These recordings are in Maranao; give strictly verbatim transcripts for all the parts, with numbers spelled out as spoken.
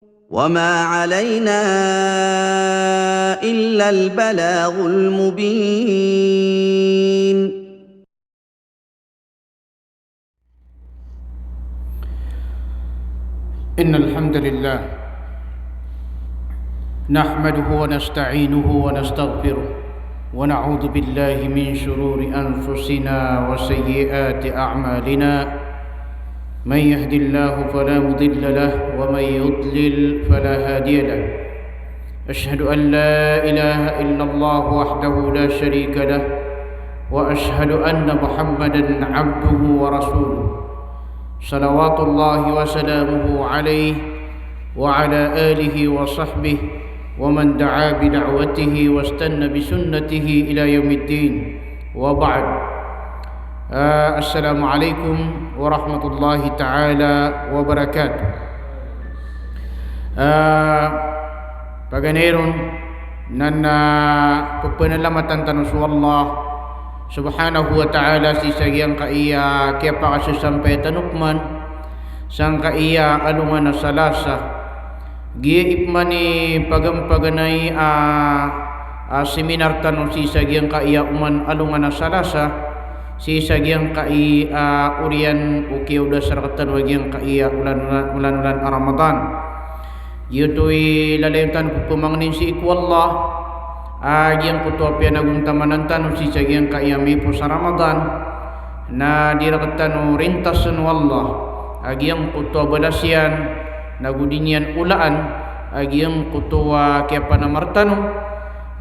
وما علينا إلا البلاغ المبين. إن الحمد لله نحمده ونستعينه ونستغفره ونعوذ بالله من شرور أنفسنا وسيئات أعمالنا. من يهد الله فلا مضل له ومن يضلل فلا هادي له. أشهد أن لا إله إلا الله وحده لا شريك له، وأشهد أن محمدا عبده ورسوله، صلوات الله وسلامه عليه وعلى آله وصحبه ومن دعا بدعوته واستن بسنته إلى يوم الدين. وبعد. Ah, assalamu alaikum warahmatullahi taala wabarakatuh. Ah, paganay ron na, na pepenalamatan tano so Allah subhanahu wa ta'ala sii sa giyangkaya kiyapakasasampay tano pman sangkaya alongan a Salasa. Giya i pman i pagampaganay a, a seminar tano sii sa giyangkaya oman alongan a Salasa, sii sa giyangkaya oriyan o kiyaodasar tano a giyangkaya olan, olan, olan a Ramadan. Giyoto i lalayon tano pepemangnin sii ko Allah a giyangkoto a piyanagontamanan tano sii sa giyangkaya miyaipos a Ramadan, na di rektano rintasen o Allah a giyangkoto a balas iyan, na go di niyan olaan a giyangkoto a kiyapanamar tano,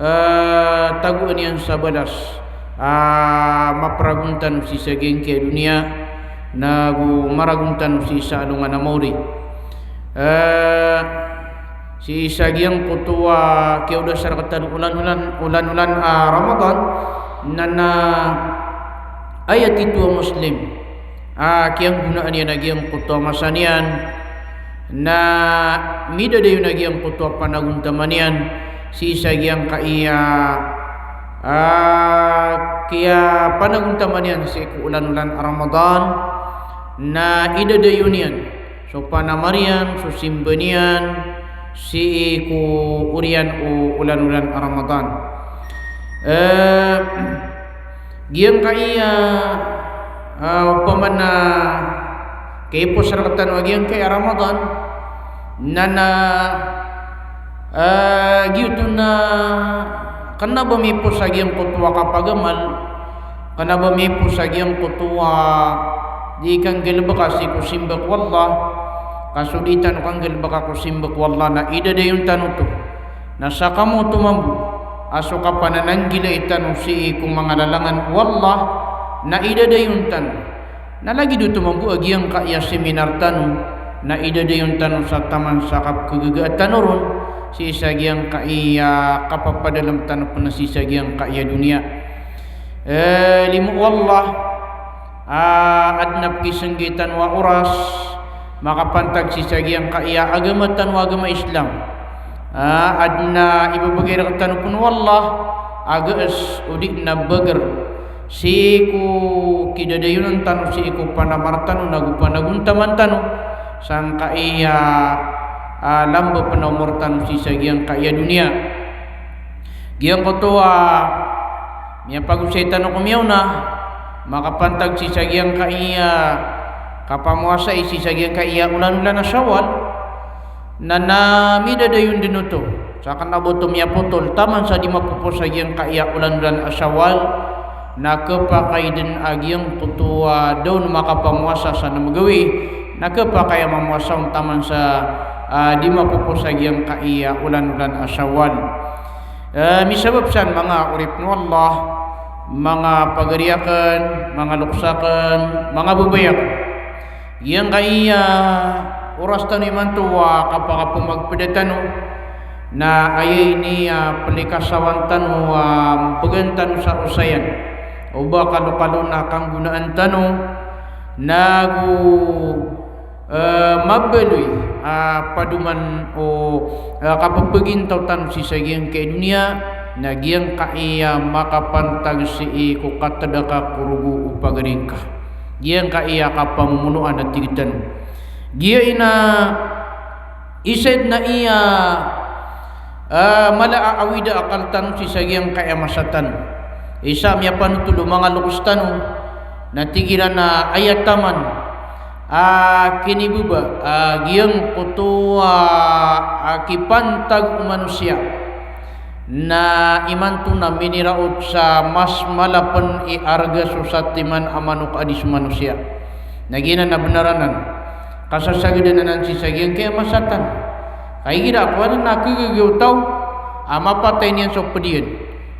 eh, tagoan iyan sa balas a maperagon tano sii sa giyangkaya doniya, na go maragon tano sii sa alongan a maori. Eh, sii sa giyangkoto a kiyaodasar tano olan, olan, olan, olan a Ramadan, na, na aya tito a Muslim a kiyanggonaan iyan a giyangkoto a masa niyan, na midadayon a giyangkoto a panagontaman iyan sii sa giyangkaya, ah, kiyapanagontaman iyan sii ko olan, olan a Ramadan, na idadayon iyan so panamar iyan, so simba niyan, sii ko oriyan o olan, olan a Ramadan. Eh, giyangkaya, ah, opama na kiyaipos rektano a giyangkaya Ramadan, na, na, eh, giyoto na kena ba miyaipos a giyangkoto a kapagamal, kena ba miyaipos a giyangkoto a di kanggalebeka sii ko simba ko Allah, ka so di tano kanggalebeka ko simba ko Allah na idadayon tano oto. Na sakamoto mambo a so kapanananggilai tano sii ko manga lalangan o Allah na idadayon tano. Na lagid oto mambo a giyangkaya seminar tano na idadayon tano sa taman sa kapekhegagaan tano ron sii sa giyangkaya kapapadalem tano pen sii sa giyangkaya doniya. Eh, limo o Allah a aden a pekisenggi tano a oras makapantag sii sa giyangkaya agama tano a agama Islam. Ah, aden a ibebegay rektano pen o Allah a gees odi na beger sii ko kidadayonan tano sii ko panamar tano na go panagontaman tano sangkaya, ah, lamba pen a omor tano sii sa giyangkaya doniya. Giyangkoto a miyapagosay tano ko miyaona makapantag sii sa giyangkaya kapamowasai sii sa giyangkaya olan-olan a Shawwal, na, na midadayon den oto. Sa kena ba oto miyapotol taman sa di mapopos a giyangkaya olan-olan a Shawwal, na kepakay den a giyangkoto a da on makapamowasa sa nem gawii, na kepakay a mamowasa on taman sa, ah, di mapopos a giyangkaya olan-olan a Shawwal. Eh, misabap san manga oripn o Allah, manga pagari aken, manga loks aken, manga babay aken. Giyangkaya oras tano imanto a kapakapemagpeda tano, na aya ini a pelikasawan tano a mbegan tano sa osayan o ba kalokalo na kanggonaan tano, na go eh, mabaloy a padoman o, eh, kapepegintaw tano sii sa giyangkaya doniya, na giyangkaya makapantag sii ko katedaka ko rogo o pagari ngka. Giyangkaya kapamomonoan a tig tano. Giya i na Isa dn a iya, ah, mala a awida a akal tano sii sa giyangkaya masa tano. Isa a miyapanotol o manga loks tano na tig iran a aya taman a kinibaba a giyangkoto a, a kipantag o manosiya. Na imanto na miniraot sa mas mala pn i arga so satiman a manok a di so manosiya. Na giyanan a bnar anan, kasasagdan anan sii sa giyangkaya masa tano. Ka igira a kowan na khagaga o taw a mapatay niyan so pd iyan.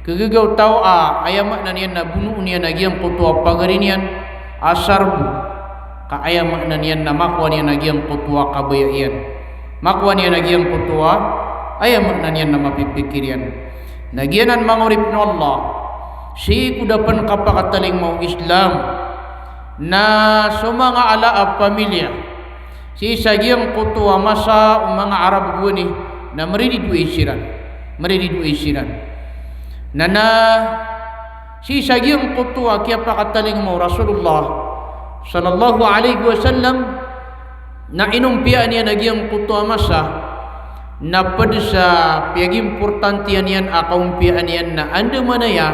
Khagaga o taw a aya maana niyan na bonoon iyan a giyangkoto a pagari niyan a sarbo. Ka aya maana niyan na makowa niyan a giyangkoto a kabaya iyan. Makowa niyan a giyangkoto a aya maana niyan na mapipikir iyan. Na giyanan manga oripn o Allah, sii ko da pn kapakatalingoma o Islam, na so manga ala a pamilya sii sa giyangkoto a masa o manga Arab gowani na mriridoi siran. Mriridoi siran. Na, na sii sa giyangkoto a kiyapakatalingoma o Rasulullah sallallahu alaihi wasallam, na inompiyaan iyan a giyangkoto a masa na pd sa piyagimportantiyan iyan a kaompiyaan iyan na andamanaya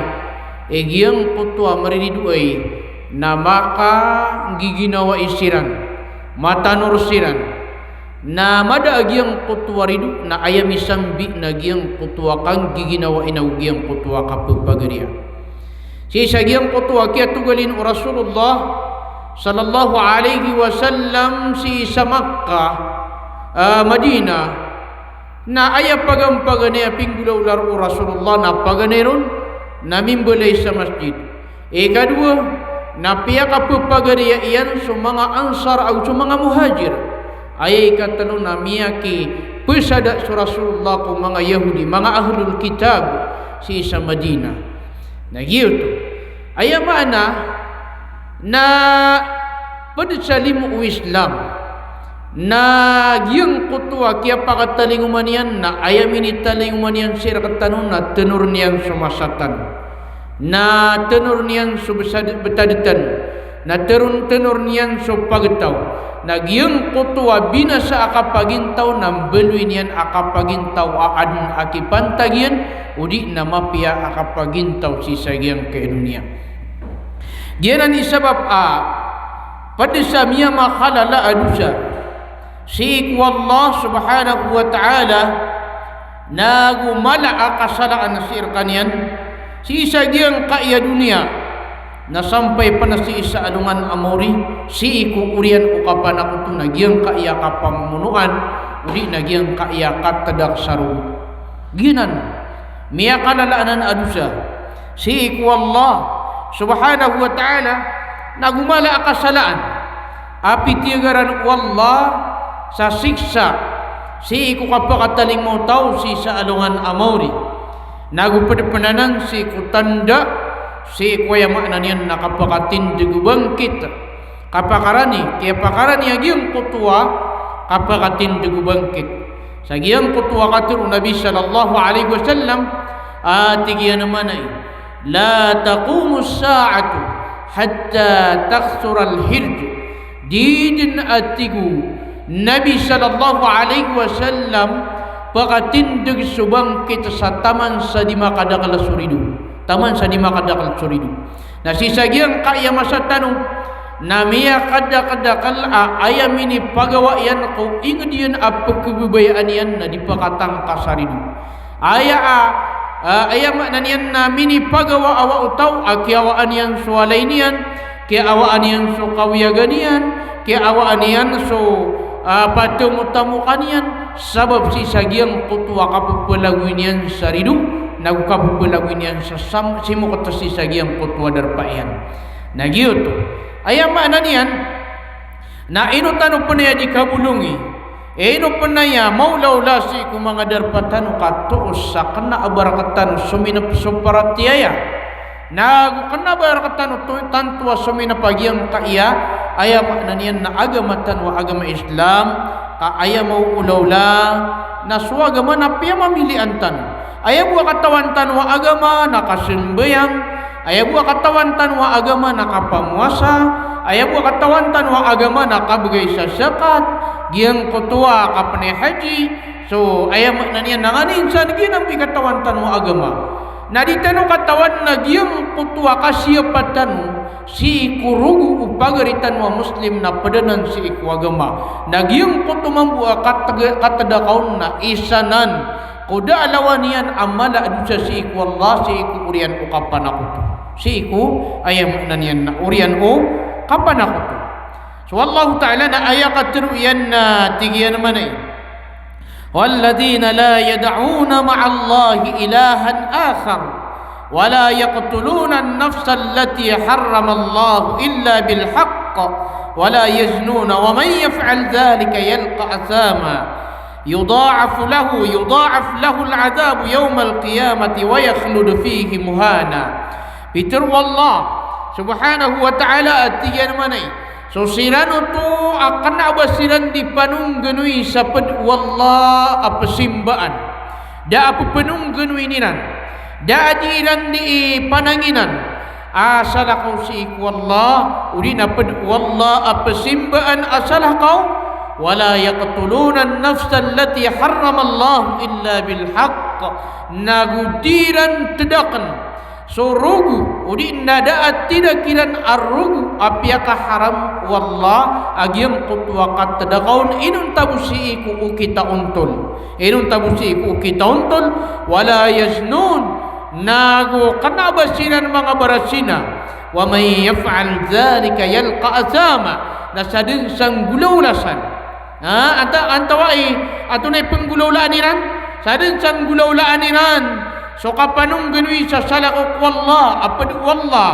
i giyangkoto a mriridoi na makanggiginawai siran, matanor siran. Na mada a giyangkoto a rido na aya misambi na giyangkoto a kanggiginawai nago giyangkoto a kapphagariya. Sii sa giyangkoto a kiyatogalin o Rasulullah sallallahu alaihi wasallam sii sa Makkah, ah, Madinah, na aya pagampaganay a pinggolawla roo o Rasulullah na paganay ron na mimbalay sa masjid. Ikadowa, na piyakapphagariya iyan so manga Ansar ago so manga Muhajir. Aya ikatlo na miyakipesada so Rasulullah ko manga Yahudi, manga Ahlul Kitab sii sa Madinah. Na giyoto. Aya maana na pd sa limo o Islam na giyangkoto a kiyapakatalingoma niyan na aya minitalingoma niyan sii rktano na tnor niyan so masa tano. Na tnor niyan so bsad-, btad tano. Na tnor, tnor niyan so pagtaw. Na giyangkoto a binasa a kapagintaw na mbaloy niyan a kapagintaw a adn a kipantag iyan, odi na mapiya a kapagintaw sii sa giyangkai a doniya. Giyanan i sabap a pd sa miyamakalala a dosa sii ko Allah subhanahu wa ta'ala, nago mala a kasalaan sii rkaniyan sii sa giyangkai a doniya, na sampay pn sii sa alongan a maori, sii ko oriyan o kapanakoto na giyangkai a kapamomonoan, odi na giyangkai a katdak sa rogo. Giyanan, miyakalala anan a dosa sii ko Allah subhanahu wa ta'ala, nago mala a kasalaan a pitiyagaran o Allah sa siksa sii ko kapakatalingoma o taw sii sa alongan a maori. Nago pd pn anan sii ko tanda sii ko aya maana niyan na kapakatindg o bangkit. Kapakarani, kiyapakarani a giyangkoto a kapakatindg o bangkit. Sa giyangkoto a katharo o Nabi sallallahu alaihi wasallam, a tig iyan a maana i, "La taqumus sa'atu hatta takthural hirj." Di dn, a tig o Nabi sallallahu alaihi wasallam, pakatindg so bangkit sa taman sa di makadakl so rido. Taman sa di makadakl so rido. Na sii sa giyangkai a masa tano na miyakadakdakl a aya minipagawa iyan ko ingd iyan a pkhababayaan iyan na di pakatangka sa rido. Aya a, a, aya maana niyan na minipagawa a wa o taw a kiyawaan iyan so walay niyan, kiyawaan iyan so kawiyagan iyan, kiyawaan iyan so, a, patamotamokan iyan, sabap sii sa giyangkoto a kapphalagoy niyan sa rido, nago kapphalagoy niyan sa sam-, simokt sii sa giyangkoto a darpa iyan. Na giyoto. Aya maana niyan na ino tano pn aya di kabolongi, ino pn aya maolaola sii ko manga darpa tano ka toos sa kna a ba rktano sominp so paratiyaya. Nago kna a ba rktano to-, tanto a sominp a giyangkai a, aya maana niyan na agama tano a agama Islam, ka aya maolaola na so agama na piyamamilian tano. Aya bo a katawan tano a agama na kasambayang, Aya bo a katawan tano a agama na kapamowasa, aya bo a katawan tano a agama na kabgay sa zakat, giyangkoto a kapnay haji, so aya maana niyan na nganin san giyanan bo i katawan tano a agama. Na di tano katawan na giyangkoto a kasiyapa tano sii ko rogo o pagari tano a Muslim na pd anan sii ko agama. Na giyangkoto mambo a katg-, katdakaw on na isa nan ko da a lawan iyan a mala a dosa sii ko Allah, sii ko oriyan o kapanakoto. Sii ko, aya maana niyan na oriyan o kapanakoto. So Allahu Ta'ala na aya katharo iyan na tig iyan a maana i, والذين لا يدعون مع الله إلها آخر ولا يقتلون النفس التي حرم الله إلا بالحق ولا يزنون ومن يفعل ذلك يلق أثاما يضاعف له، يضاعف له العذاب يوم القيامة ويخلد فيه مهانا. Pitharo o Allah subhanahu wa ta'ala a tig iyan a maana i, so siran oto a kna ba siran di panongganoy sa pd o Allah a pzimbaan. Da a ppanongganoyn iran. Da a di iran di pananginan a salakaw sii ko Allah, odi na pd o Allah a pzimbaan a salakaw. ولا يقتلون النفس التي حرم الله إلا بالحق. Nago di iran tdakn so rogo, odi na da a tdak iran a rogo a piyakaharam o Allah a giyangkoto a katdakaw on inonta bo sii ko okit a ontol. Inonta bo sii ko okit a ontol, ولا يزنون, nago kna ba siran manga barazina, ومن يفعل ذلك يلق أثاما, na sadn sa nggolawla san. Ha, anta-, antawaa i, antonaa i pnggolawlaan iran? Sadn sa nggolawlaan iran so kapanongganoy sa salakaw ko Allah, a pd o Allah,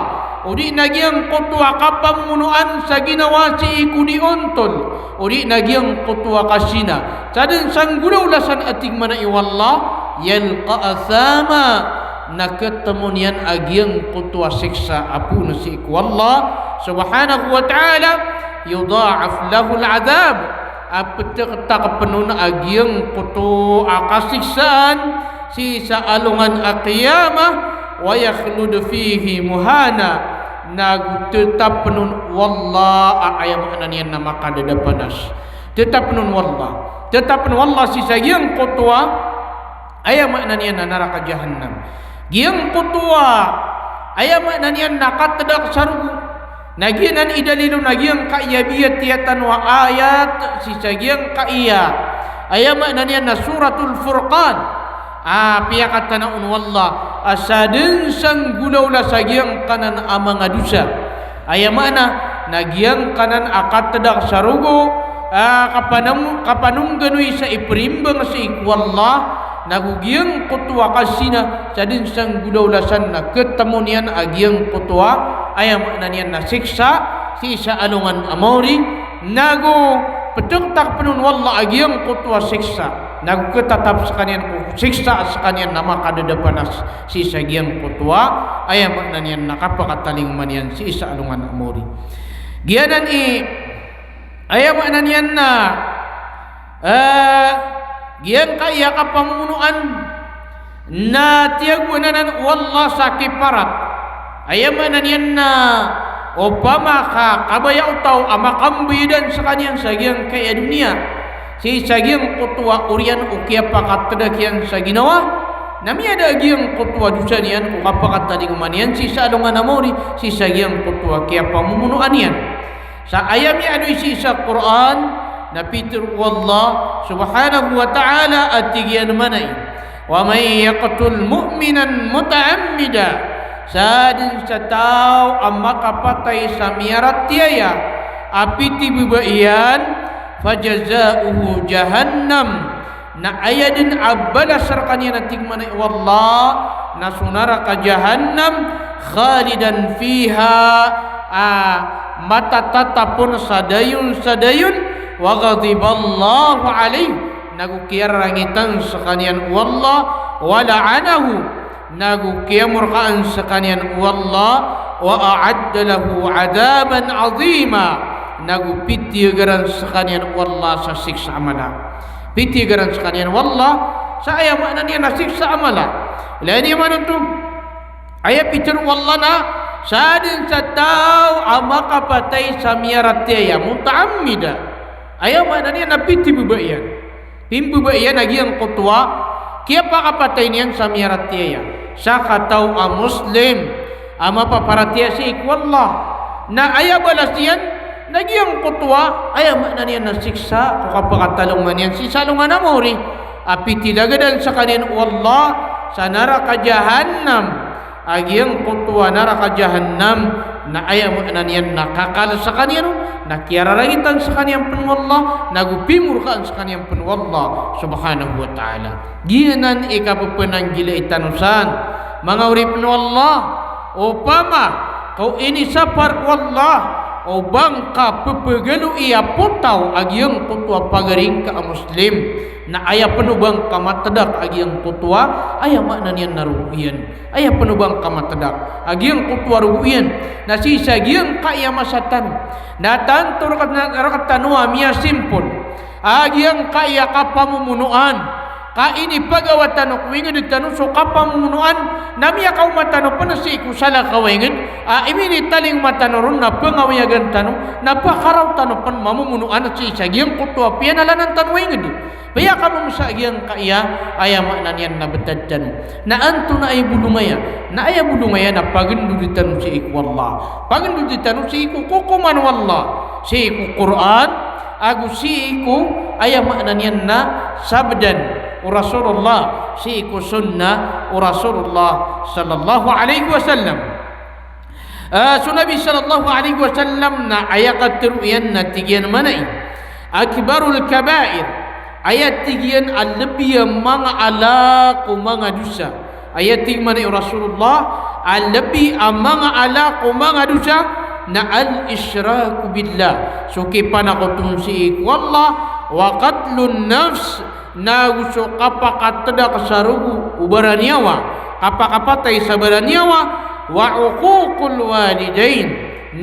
odi na giyangkoto a kapamomonoan sa ginawa sii ko di ontol, odi na giyangkoto a kazina. Sadn sa nggolawla san a tig maana i o Allah, يلق أثاما, na ktmon iyan a giyangkoto a siksa a poon sii ko Allah subhanahu wa ta'ala, يضاعف له العذاب, a pttaktakpn on a giyangkoto a kasiksaan sii sa alongan a qiyamah, ويخلد فيه مهانا, nago ttapn on o Allah a aya maana niyan na makadadapanas. Ttapn on o Allah. Ttapn o Allah sii sa giyangkoto a aya maana niyan na naraka jahannam. Giyangkoto a aya maana niyan na katdak sa rogo. Na giyanan i dalil on a giyangkaya biyatiya tano a ayat sii sa giyangkaya aya maana niyan na Suratul Furqan. A piyakatana on o Allah a sadn sa nggolawla sa giyangkanan a manga dosa. Aya maana na giyangkanan a katdak sa rogo, a kapanam-, kapanongganoy sa iperimbang sii ko Allah, nago giyangkoto a kazina, sadn sa nggolawla san na ktmon iyan a giyangkoto a, aya maana niyan na siksa sii sa alongan a maori, nago pttaktakpn on o Allah a giyangkoto a siksa, nago ktatap skaniyan ko siksa skaniyan na makadadapanas sii sa giyangkoto a, aya maana niyan na kapakatalingoma niyan sii sa alongan a maori. Giyanan i, aya maana niyan na, eh, giyangkaya kapamomonoan na tiyagoan anan o Allah sa kiparat. Aya maana niyan na opama ka kabaya o taw a makambayadan skaniyan sa giyangkaya doniya sii sa giyangkoto a oriyan o kiyapakatdak iyan sa ginawa, na miyada a giyangkoto a dosa niyan ko kapakatalingoma niyan sii sa alongan a maori, sii sa giyangkoto a kiyapamomonoan iyan. Sa aya miyaaloy sii sa Qur'an, na pitharo o Allah subhanahu wa ta'ala a tig iyan a maana i, ومن يقتل مؤمنا متعمدا, sadn sa taw a makapatay sa miyaratiyaya a pitibaba iyan, فجزاؤه جهنم, na aya dn a balas rkaniyan a tig maana i o Allah na so naraka jahannam, خالدا فيها, a matatatap on sa dayon sa dayon, وغضب الله عليه, nago kiyarangitan skaniyan o Allah, ولعنه, nago kiyamorkaan skaniyan o Allah, وأعد له عذابا عظيما, nago pitiyagaran skaniyan o Allah sa siksa a mala. Pitiyagaran skaniyan o Allah sa aya maana niyan na siksa a mala. Ilay niyo man oto. Aya pitharo o Allah na sadn sa taw a makapatay sa miyaratiyaya, muta'ammida. Aya maana niyan na pithibaba iyan. Pimbaba iyan a giyangkoto a kiyapakapatay niyan sa miyaratiyaya. Sakataw a Muslim a mapaparatiyaya sii ko Allah. Na aya balas iyan na giyangkoto a, aya maana niyan na siksa ko kapakatalongan iyan sii sa alongan a maori. A pithilagedan skaniyan o Allah sa naraka jahannam. A giyangkoto a naraka jahannam, na aya maana niyan na kakal skaniyan on, na kiyararangitan skaniyan pn o Allah, nago pimorkaan skaniyan pn o Allah subhanahu wa ta'ala. Giyanan i kapphananggilai tano san, manga oripn o Allah. Opama ka o inisapar o Allah o ba ngka pphagaloiya potaw a giyangkoto a pagari ngka a Muslim, na aya pn o ba ngka matdak a giyangkoto a, aya maana niyan na rogo iyan. Aya pn o ba ngka matdak a giyangkoto a rogo iyan. Na sii sa giyangkaya masa tano na tanto rk-, rktano a miyasimpol a giyangkaya kapamomonoan, ka inipagawa tano ko ingd tano so kapamomonoan, na miyakaoma tano pn sii ko salakaw a ingd a iminitalingoma tano ron na pngawiyagan tano, na pakaraw tano pn mamomonoan sii sa giyangkoto a piyanalanan tano a ingd. Piyakamomosa giyangkaya, aya maana niyan na btad tano. Na antonaa i bolong aya? Na aya bolong aya na pagndodi tano sii ko Allah. Pagndodi tano sii ko kokoman o Allah. Sii ko Qur'an, ago sii ko, aya maana niyan na sabdan o Rasulullah, sii ko sunnah o Rasulullah sallallahu alaihi wasallam. Ah, so Nabi sallallahu alaihi wasallam na aya katharo iyan na tig iyan manay, akbarul kabair, aya tig iyan a lbi a manga ala ko manga dosa. Aya tig manay o Rasulullah, a lbi a manga ala ko manga dosa na al-ishraku billah, so kipanakoton sii ko Allah, wa qatlun nafs, nago so kapakatdak sa rogo o baraniyawa, kapakapatay sa baraniyawa, wa uququl walidain,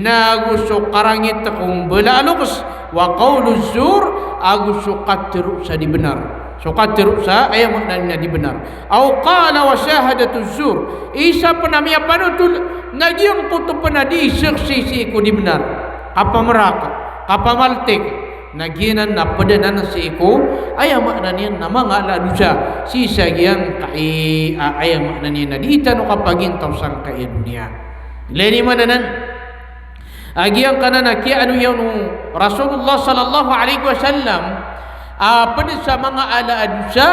nago so karangit ko mbala a loks, wa qawluz zur, ago so katharo sa di bnar. So katharo sa, aya maana niyan na di bnar. Aw qala wa shahadatuz zur. Isa pn a miyapanotol na giyangkoto pn a di saksi sii ko di bnar. Kapamrak, kapamaltik. Na giyanan na pd anan sii ko, aya maana niyan na manga ala a dosa, sii sa giyangkai a, aya maana niyan na di tano kapagintaw sangkai a doniya. Ilay niyo man anan a giyangkanan a kiyaano iyan o Rasulullah sallallahu alaihi wasallam a pd sa manga ala a dosa,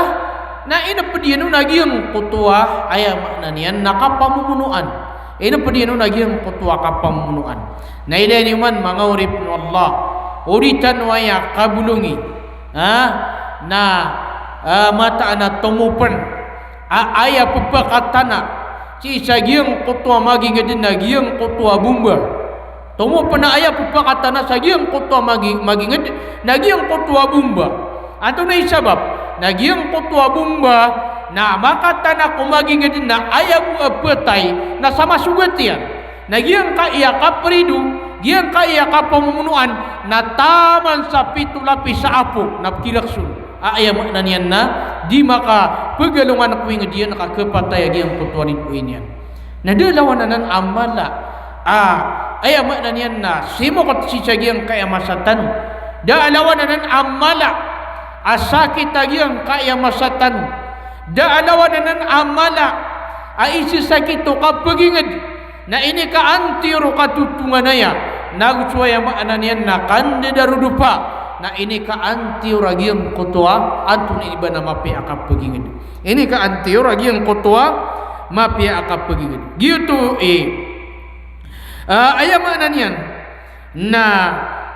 na inpd iyan on a giyangkoto a, aya maana niyan na kapamomonoan. Inpd iyan on a giyangkoto a kapamomonoan. Na ilay niyo man manga oripn o Allah, o di tano aya kabolongi, ha? Na, ah, mataan a tomo pn a aya pphakatana sii sa giyangkoto a magingd na giyangkoto a bomba. Tomo pn a aya pphakatana sa giyangkoto a magi-, magingd na giyangkoto a bomba. Antonaa i sabap? Na giyangkoto a bomba na makatana ko magingd na aya bo a phatay na sa masogat iyan. Na giyangkaya kaprido, giyangkaya kapamomonoan, na taman sa pito lapis a apo na pkilaks on. A, aya maana niyan na di makapgalongan ko ingd iyan ka khapatay a giyangkoto a ridoay niyan. Na da a lawan anan a mala a, aya maana niyan na simokt sii sa giyangkaya masa tano. Da a lawan anan a mala a sakit a giyangkaya masa tano. Da a lawan anan a mala a isasakit o kapagingd. Na inikaantiyor o katotonganaya, nago so aya maana niyan na kandarodopa, na inikaantiyor a giyangkoto a antonaa i ba na mapiya a kapagingd. Inikaantiyor a giyangkoto a mapiya a kapagingd. Giyoto i, ah, aya maana niyan na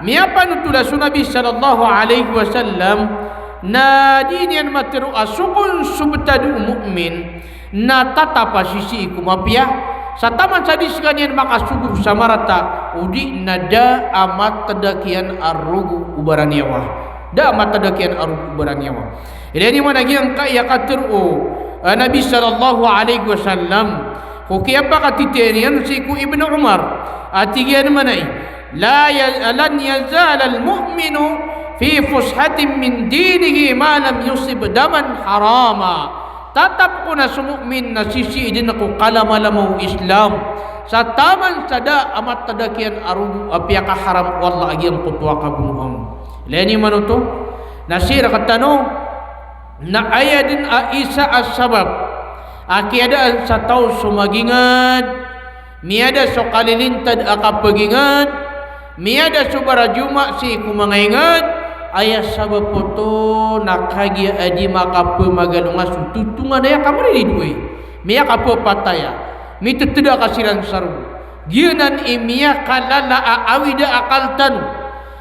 miyapanotol a so Nabi sallallahu alaihi wasallam na di niyan matharo a so kon so btad o mu'min na tatap a sisii ko mapiya, sa taman sa di skaniyan makasogo sa marata, odi na da a matdak iyan a rogo o baraniyawa. Da a matdak iyan a rogo o baraniyawa. Ilay niyo man a giyangkaya katharo o, ah, Nabi sallallahu alaihi wasallam ko kiyapakatitiyan iyan sii ko Ibnu Umar, a tig iyan manay, la ya-, lan yazalal mu'minu fi fushatin min dinihi ma lam yusib daman harama. Tatap ko na so mu'min na sisii dn ko kalamalama o Islam sa taman sa da a matadakiyan a rogo a piyakaharam o Allah a giyangkoto a kabonoa. Ilaya niyo man oto, na sii rktano na aya dn a isa a sabap a kiyadaan sa taw so magingd, miyada so kalilintad a kapagingd, miyada so barajoma sii ko manga ingd, aya sabap oto na kagiya a di makapmagalonga so totonganay a kamariridoi, miyakapapataya, mitthda ka siran sa rogo. Giyanan i miyakalala a awida a akal tano.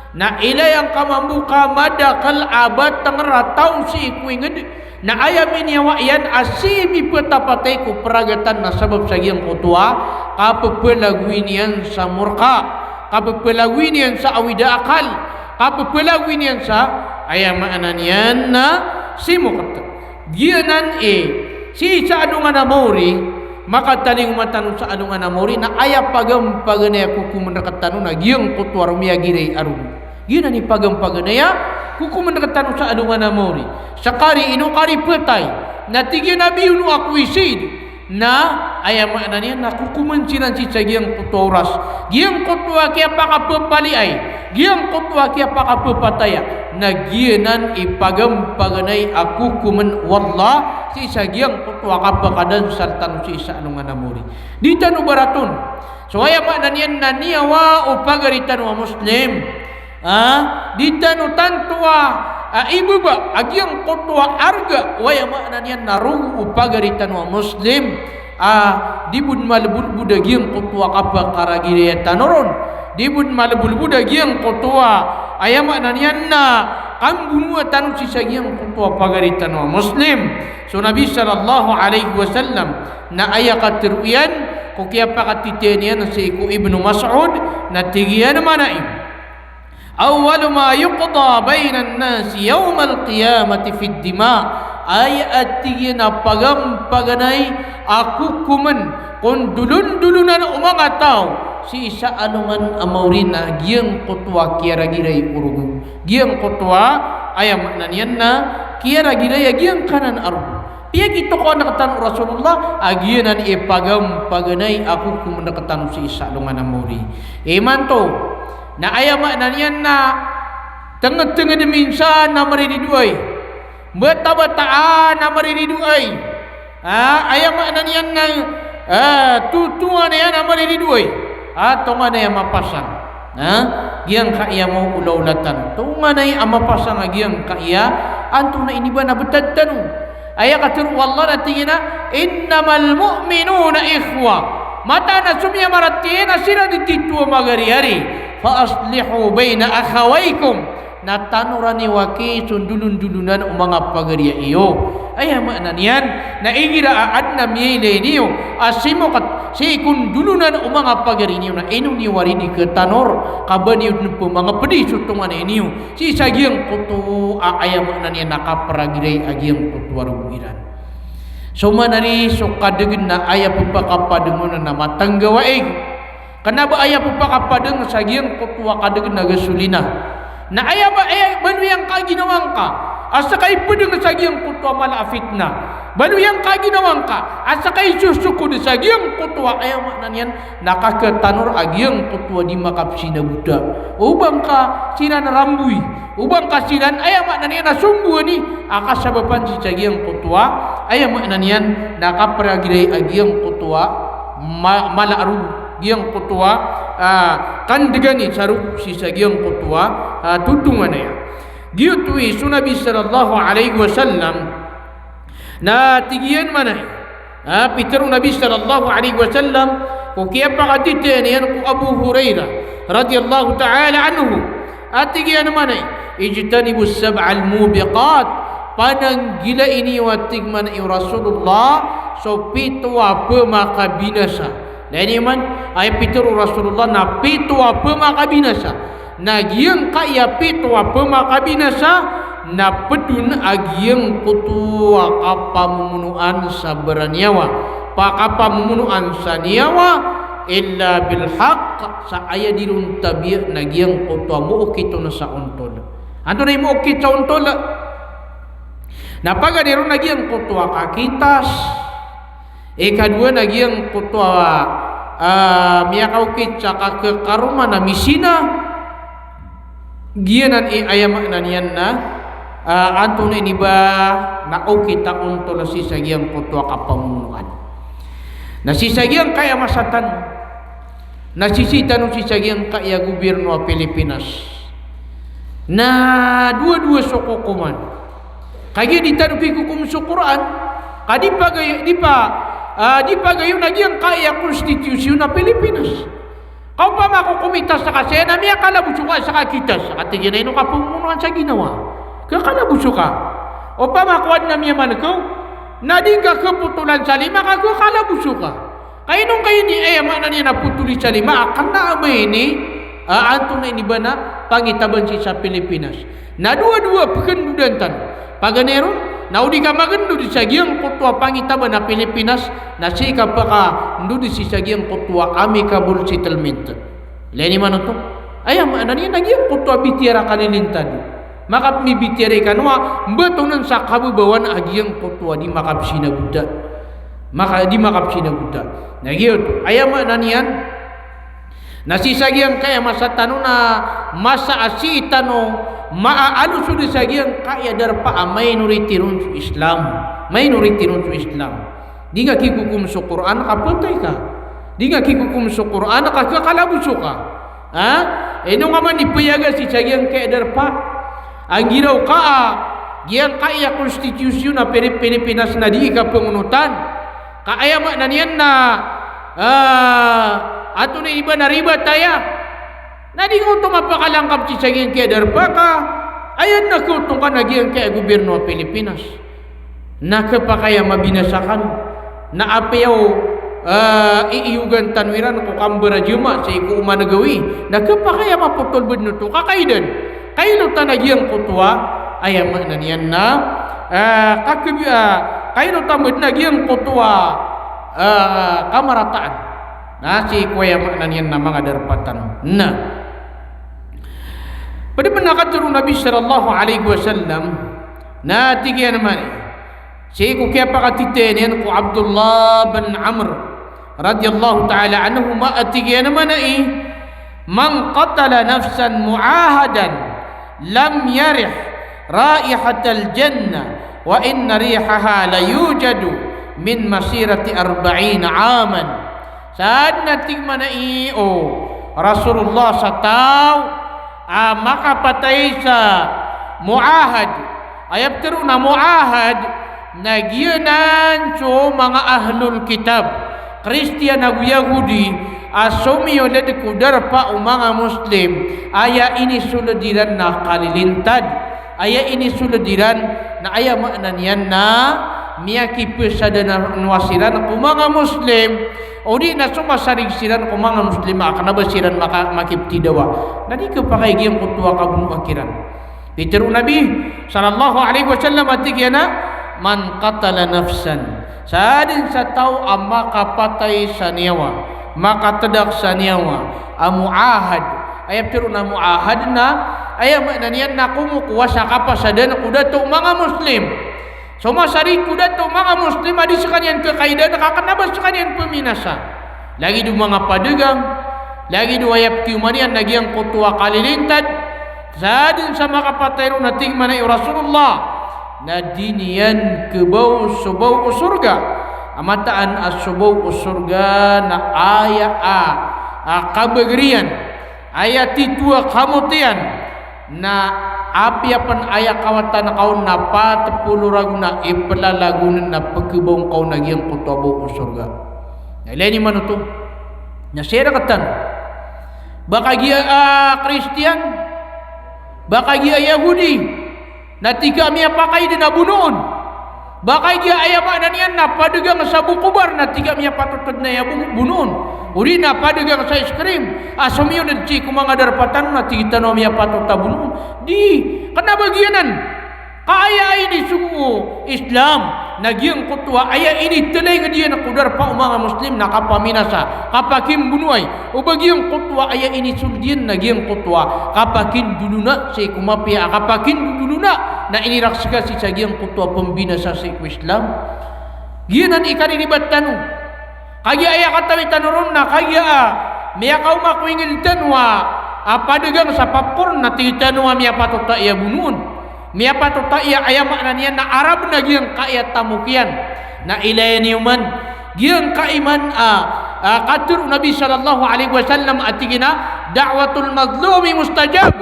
Na ilaya ngka mambo ka madakl a batng ra taw sii ko ingd, na aya miniyawa iyan a sii mipatapatay ko pragatan na sabap sa giyangkoto a kapphlagoy niyan sa morka, kapphlagoy niyan sa awida a akal, kapphlagoy niyan sa, aya maana niyan na, simokt. Giyanan i, sii sa alongan a maori, makatalingoma tano sa alongan a maori, na aya pagampaganay a kokomn rktano na giyangkoto a romiyagiray a rogo. Giyanan i pagampaganay a kokomn rktano sa alongan a maori. Skari ino kari phatay, na tig iyan a biyono ako i Sayyid, na aya maana niyan na kokomn siran sii sa giyangkoto a oras. Giyangkoto a kiyapakapapaliay, giyangkoto a kiyapakapapataya, na giyanan i pagampaganay a kokomn o Allah sii sa giyangkoto a kapakadansal tano sii sa alongan a maori. Di tano baraton so, aya maana niyan na, niyawa o pagari tano a Muslim. Ah, di tano tanto a, ah, ibaba a giyangkoto a arga o, aya maana niyan na, rogo o pagari tano a Muslim. Ah, di bo dn malbolbod a giyangkoto a kapakaragiraya tano ron. Di bo dn malbolbod a giyangkoto a, aya maana niyan na, kambonoa tano sii sa giyangkoto a pagari tano a Muslim. So Nabi sallallahu alaihi wasallam na aya katharo iyan ko kiyapakatitayan iyan sii ko Ibnu Mas'ud, na tig iyan a manay, "Awwalu ma yuqda bainan nasi yawmal qiyamati fid dima." Aya a tig iyan a pagampaganay a kokomn ko ndolondolonan o manga taw sii sa alongan a maori na giyangkoto a kiyaragiray o rogo. Giyangkoto a, aya maana niyan na, kiyaragiray a giyangkanan a rogo. Piyakitokawan rktano o Rasulullah a giyanan i pagampaganay a kokomn rktano sii sa alongan a maori. Imanto na, aya maana niyan na, tngd-tngd minsan a mariridoay, mbata-bataan a mariridoay. Ah, aya maana niyan na, ah, totonganay a mariridoay. Ah, tonganay a mapasang. Ah, giyangkaya maolaola tano. Tonganay a mapasang a giyangkaya, antonaa ini ba na btad tano. Aya katharo o Allah na tig iyan a, "Innamal mu'minuna ikhwa." Mataan a so miyamaratiyaya na siran i tito a magariyari. "Fa aslihu baina akhawaykum." Na tanora niyo aki so ndolondolonan o manga pagariya iyo. Aya maana niyan na igira a adn a miyailay niyo a simokt sii ko ndolonan o manga pagari niyo na ino niyo wari di katanor, ka ba niyo dn pmangapdi so tonganay niyo sii sa giyangkoto a, aya maana niyan na, kapragiray a giyangkoto a rogo iran. So maana ri so kadgn na aya ppakapadng on na matanggawaig. Kna ba aya ppakapadng sa giyangkoto a kadgn a gasolina. Na aya ba, aya baloy angka a ginawa ngka a ska i pdng sa giyangkoto a mala a fitna. Baloy angka a ginawa ngka a ska i sosokod sa giyangkoto a, aya maana niyan na, kakatanor a giyangkoto a di makapsinabota. O ba ngka siran ramboy, o ba ngka siran, aya maana niyan na, sombowani a kasabapan sii sa giyangkoto a, aya maana niyan na, kapragiray a giyangkoto a ma-, mala a rogo, giyangkoto a, ah, kandgani sa rogo sii sa giyangkoto a, ah, totonganay a. Giyoto i so Nabi sallallahu alaihi wasallam na tig iyan manay, ah, pitharo o Nabi sallallahu alaihi wasallam ko kiyapakatitayan iyan ko Abu Hurairah radhiyallahu ta'ala anhu. A tig iyan manay, "Ijtanibus sab'al mubiqat." Pananggilai niyo, a tig manay o Rasulullah, so pito a pmakabinasa. Ilaya niyo man, aya pitharo o Rasulullah na pito a pmakabinasa. Na giyangkaya pito a pmakabinasa na pd on a giyangkoto a kapamomonoan sa baraniyawa, pa kapamomonoan sa niyawa, illa bil haqq, sa aya di ron tabiya na giyangkoto a mookit on sa ontol. Antonaa i mookit sa ontol? Na paganay ron na giyangkoto a kakitas. Ikadowa na giyangkoto a, ah, miyakaokit sa kakekaroma na misina. Giyanan i aya maana niyan na, ah, antonaa ini ba na okit a ontol sii sa giyangkoto a kapamonoan. Na sii sa giyangkaya masa tano, na sisii tano sii sa giyangkaya gobirno a Pilipinas. Na dowa-dowa so kokoman. Kagiya di tano kikokom so Qur'an, ka di pagayo, di pa, ah, di pagayo na giyangkaya konstitusyon a Pilipinas. Ka opama ko komitas ka saya na miyakalaboso ka sa kakitas, ka tig iyan a ino ka pomonoan sa ginawa. Kakalaboso ka. Opama ko adn a miyaman ko, na di ngka kapotolan sa lima ka kakalaboso ka. Ka ino ngka ini, eh, aya maana niyan na potoli sa lima, a kna a ba ini, ah, antonaa ini ba na pangitaban sii sa Pilipinas. Na dowa-dowa pkhandodan tano. Paganay ron, na o di ka magndod sa giyangkoto a pangitaban a Pilipinas, na sii ka pkandod sii sa giyangkoto a amicable settlement. Ilay niyo man oto. Aya maana niyan na giyangkoto a bitiyara kalilintad. Makapmbitiyarai kano a mbatowan sa kababawan a giyangkoto a di makapsinabota. Maka, di makapsinabota. Na giyoto. Aya maana niyan, na sii sa giyangkaya masa tano na masa a sii tano maaalosoda sa giyangkaya darpa a minority ron so Islam. Minority ron so Islam. Di ngka kikokom so Qur'an ka patay ka. Di ngka kikokom so Qur'an ka kakalaboso ka. Ha? Ino ngka man di payaga sii sa giyangkaya darpa. Anggiraw ka a giyangkaya konstitusyon a Pili-, Pilipinas na di ka pangonotan. Ka aya maana niyan na, ah, antonaa ini ba na riba taya. Na di ngka oto mapakalangkap sii sa giyangkaya darpa ka aya na kaoto ngka na giyangkaya gobirno a Pilipinas. Na khapakay a mabinasa kano. Na apiya o, ah, iiyogan tano iran ko kambarajamaah sii ko oman a gawii. Na khapakay a mapotol badn oto ka kaidan. Kailotan a giyangkoto a, aya maana niyan na, ah, kakb-, ah, kailotan badn a giyangkoto a, ah, kamarataan. Na sii ko aya maana niyan na manga darpa tano. Na pd pn a katharo o Nabi sallallahu alaihi wasallam, na tig iyan a mani, sii ko kiyapakatitayan iyan ko Abdullah bin Amr radhiyallahu ta'ala anhuma, a tig iyan a mani, "Man qatala nafsan mu'ahadan lam yarih raihatal jannah wa inna rihaha la yujadu min masirati arba'ina aman." Sadn a tig mambo o Rasulullah sa taw a makapatay sa muahad. Aya ptharoon a muahad na giyanan so manga ahlul kitab, Kristiyan ago Yahudi, a somiyold ko darpa o manga Muslim, aya inisold iran na kalilintad. Aya inisold iran na aya maana niyan na miyakipsada na, na siran ko manga Muslim, odi na somasarig siran ko manga Muslim a kna ba siran maka-, makiptidawa. Na di khapakay giyangkoto a kabonoa kiran. Pitharo o Nabi sallallahu alaihi wasallam a tig iyan a, "Man qatala nafsan." Sadn sa taw a makapatay sa niyawa, makatdak sa niyawa, a muahad. Aya ptharoon a muahad na, aya maana niyan na komokowa sa kapasadan ko dato o manga Muslim. Somasarig ko dato o manga Muslim a di skaniyan khakaidan, ka kna ba skaniyan pminasa. Lagid o manga padagang, lagid o aya pkiyoman iyan na giyangkoto a kalilintad. Sadn sa makapatay ron a tig mambo o Rasulullah, na di niyan khabaw so baw o sorga. A mataan a so baw o sorga na aya a, a kabagr iyan. Aya titho a kamot iyan na apiya pn aya kawatan ka on na pat polo ragon a iplalagon na pkhabaw ngka on a giyangkoto a baw o sorga. Na ilay niyo man oto. Na sii rktano. Ba kagiya a Kristiyan, ba kagiya a Yahudi, na tig ka a miyapakaid na bonoon. Ba kagiya aya maana niyan na padagang sa bukobar na tig ka a miyapatot dn aya bo-, bonoon. Odi na padagang sa ice cream a somiyold sii ko manga darpa tano na tig tano a miyapatot a bonoon. Di, kna ba giyanan. Ka aya inisogo o Islam, Na giyangkoto a aya initalaingd iyan ko darpa o manga Muslim na kapaminasa, kapakimbonoay. O ba giyangkoto a aya inisold iyan na giyangkoto a kapakindolona sii ko mapiya a kapakindolona na inirakes ka sii sa giyangkoto a pmbinasa sii ko Islam. Giyanan i kariribat tano. Kagiya aya katawi tano ron na kagiya a miyakaoma ko ingd tano a, a padagang sa popcorn na tig tano a miyapatot a iya bonoon. Miyapatot a iya, aya maana niyan na Arab na giyangkai a tamok iyan. Na ilaya niyo man, giyangkai man a, a, katharo o Nabi sallallahu alaihi wasallam a tig iyan a, "Da'watul mazlumi mustajab."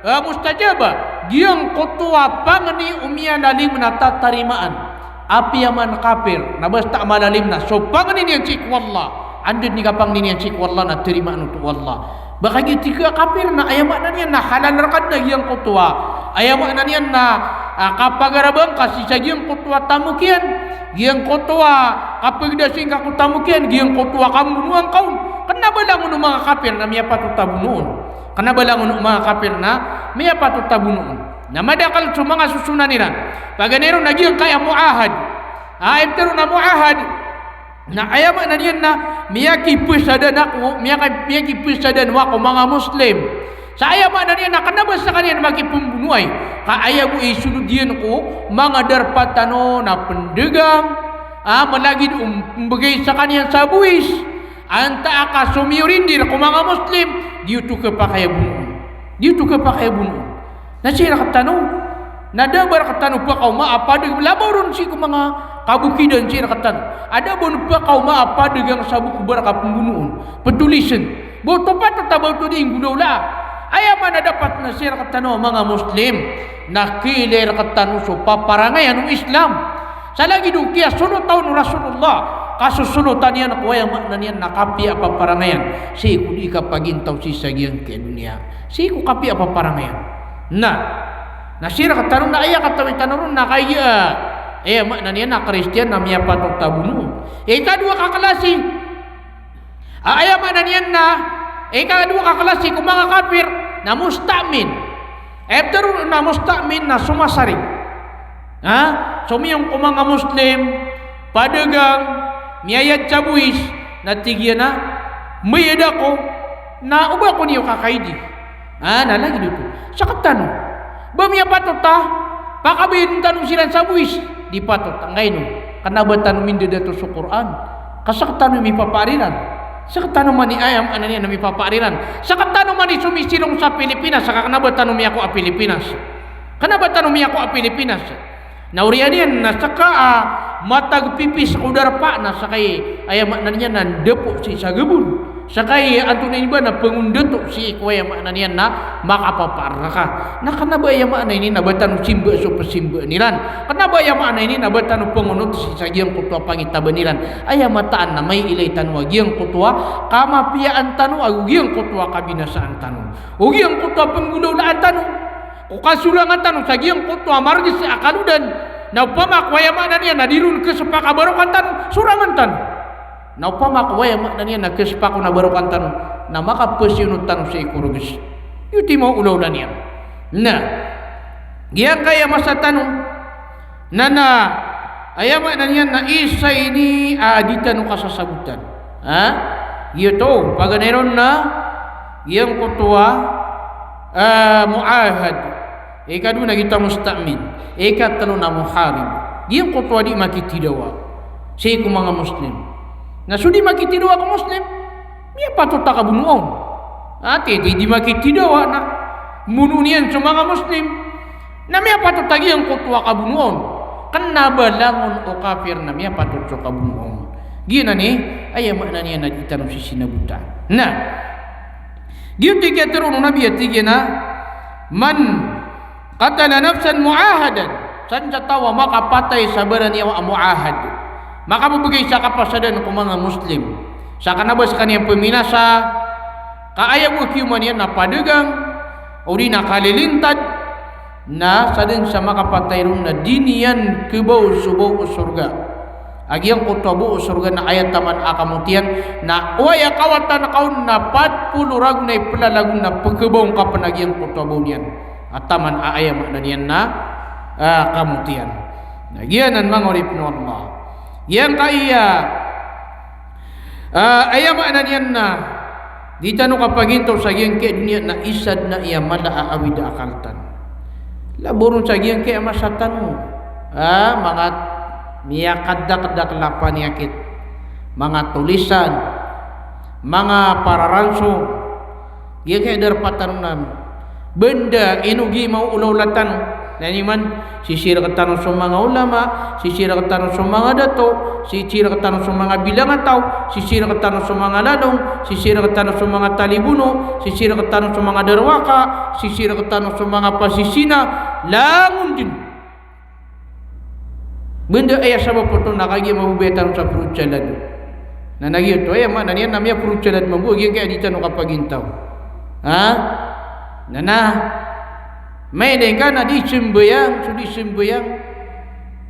A, mustajaba, giyangkoto a pangni o miyalalim na tatarimaan. Apiya man kapir, na basta malalim na so pangni niyan sii ko Allah, anda dn i kapangni niyan sii ko Allah na tarimaan oto o Allah. Ba kagiya tig ka a kapir na aya maana niyan na halal rka dn a giyangkoto a, aya maana niyan na, a, kapagarabang ka sii sa giyangkoto a tamok iyan, giyangkoto a kapagdasing ka ko tamok iyan, giyangkoto a kambonoan ka on. Kna ba langon o manga kapir na miyapatot a bonoon. Kna ba langon o manga kapir na miyapatot a bonoon. Na madakl so manga sosonan iran. Paganay ron na giyangkai a muahad. A, iptharo na muahad. Na aya maana niyan na miyakipsadan ako, miyaka-, miyakipsadan ako manga Muslim. Sa aya maana niyan na kna ba skaniyan makipmbonoay. Ka aya bo i sold iyan ko manga darpa tano na pndagang. A, malagid o mbgay skaniyan sa bowis. Antaa ka somiyorindir ko manga Muslim, di oto khapakay a bonoon. Di oto khapakay a bonoon. Na sii rktano, na da ba rktano pkaoma a padag, labaw ron sii ko manga kabokidan sii rktano. A da ba on pkaoma a padagang sa bo ko ba rka pmbonoon. Ptolisen. Ba oto patot a ba oto di nggolawlaa. Aya maana dapat na sii rktano a manga Muslim, na kailay rktano so paparangayan o Islam. Sa lagid o kiyasolota on o Rasulullah, kasosolotan iyan ko aya maana niyan na kapiya a paparangayan. Sii ko di kapagintaw sii sa giyangkai a doniya. Sii ko kapiya a paparangayan. Na, na sii rktano na aya katawi tano ron na kagiya, aya maana niyan na Kristiyan na miyapatot a bonoon. Ikadowa ka klasi, a, aya maana niyan na, ikadowa ka klasi ko manga kapir, na musta'min. Iptharo na musta'min na somasaring. Ha? Somiyong ko manga Muslim, padagang, miyayad sa bowis, na tig iyan a, mayad ako, na oba ako niyo kakaidi. A, na lagid oto. Sktano. Ba miyapatot a pakabayadn tano siran sa bowis? Di patot. Angkaino? Kna ba tano mindadato so Qur'an. Ka sktano i mipapaar iran. Sktano man i, aya maana niyan na mipapaar iran. Sktano man i somisilong sa Pilipinas, ka kna ba tano miyakowa a Pilipinas. Kna ba tano miyakowa a Pilipinas. Na oriyan iyan na ska a matag pipis ko darpa na ska i, aya maana niyan na ndapo sii sa gabon. Ska i antonaa ini ba na pangondato sii ko, aya maana niyan na makapapaar rka. Na kna ba aya maana ini na ba tano simba so psimbaan iran. Kna ba aya maana ini na ba tano pangonot sii sa giyangkoto a pangitaban iran. Aya mataan na mailay tano a giyangkoto a kamapiyaan tano ago giyangkoto a kabinasaan tano. O giyangkoto a pnggolawlaan tano. O kasorangan tano sa giyangkoto a margis a kalodan, na opama ko aya maana niyan na di ron khaspa ka barokan tano, sorangan tano. Na opama ko aya maana niyan na khaspa ko na barokan tano, na makapasiyonot tano sii ko rgis. Giyoto i maolawla niyan. Na giyangkaya masa tano, na, na aya maana niyan na isa ini a di tano kasasabotan. Ha? Giyoto, paganay ron na giyangkoto a, a, muahad. Ikadowa na giyoto a musta'min. Ikatlo na muharib. Giyangkoto a di makitidawa sii ko manga Muslim. Na so di makitidawa ko Muslim, miyapatot a kabonoon. Ati, di, di makitidawa na monoon iyan so manga Muslim. Na miyapatot a giyangkoto a kabonoon. Kna ba langon o kafir na miyapatot so kabonoon. Giyanan i, aya maana niyan na di tano sisinabotan. Na giyoto i kiyatharo o Nabi a tig iyan a, "Man qatala nafsan mu'ahadan." Sadn sa taw a makapatay sa baraniyawa a mu'ahad. Makabbgay sa kapasadan ko manga Muslim. Sa kna ba skaniyan pminasa, ka aya bo a kiyoman iyan na padagang, odi na kalilintad, na sadn sa makapatay ron na di niyan khabaw so baw o sorga. A giyangkoto a baw o sorga na aya taman a kamot iyan, na oway a kawatan ka on na pat polo ragon a iplalagon na pkhabaw ngka pn a giyangkoto a baw niyan. A taman a aya maana niyan na, a, kamot iyan. Na giyanan manga oripn o Allah. Giyangkaya, ah, aya maana niyan na di tano kapagintaw sa giyangkaya doniya na isa dn a aya mala a awid a akal tano. Labaw ron sa giyangkaya masa tano. Ah, manga miyakadakdakl a paniyakit, manga tolisan, manga pararansong, giyangkaya darpa tano na banda ino giya maolaola tano. Na ino man, sisii rktano so manga ulama, sisii rktano so manga dato, sisii rktano so manga bilangataw, sisii rktano so manga lalong, sisii rktano so manga talibono, sisii rktano so manga darowaka, sisii rktano so manga pasisina, langon dn. Banda aya sabap oto na kagiya mababaya tano sa prodsalad. Na giyoto, aya maana niyan na miyaprodsalad mambo a giyangkaya di tano kapagintaw. Ha? Na, na, mailay ka na di sambayang, so di sambayang.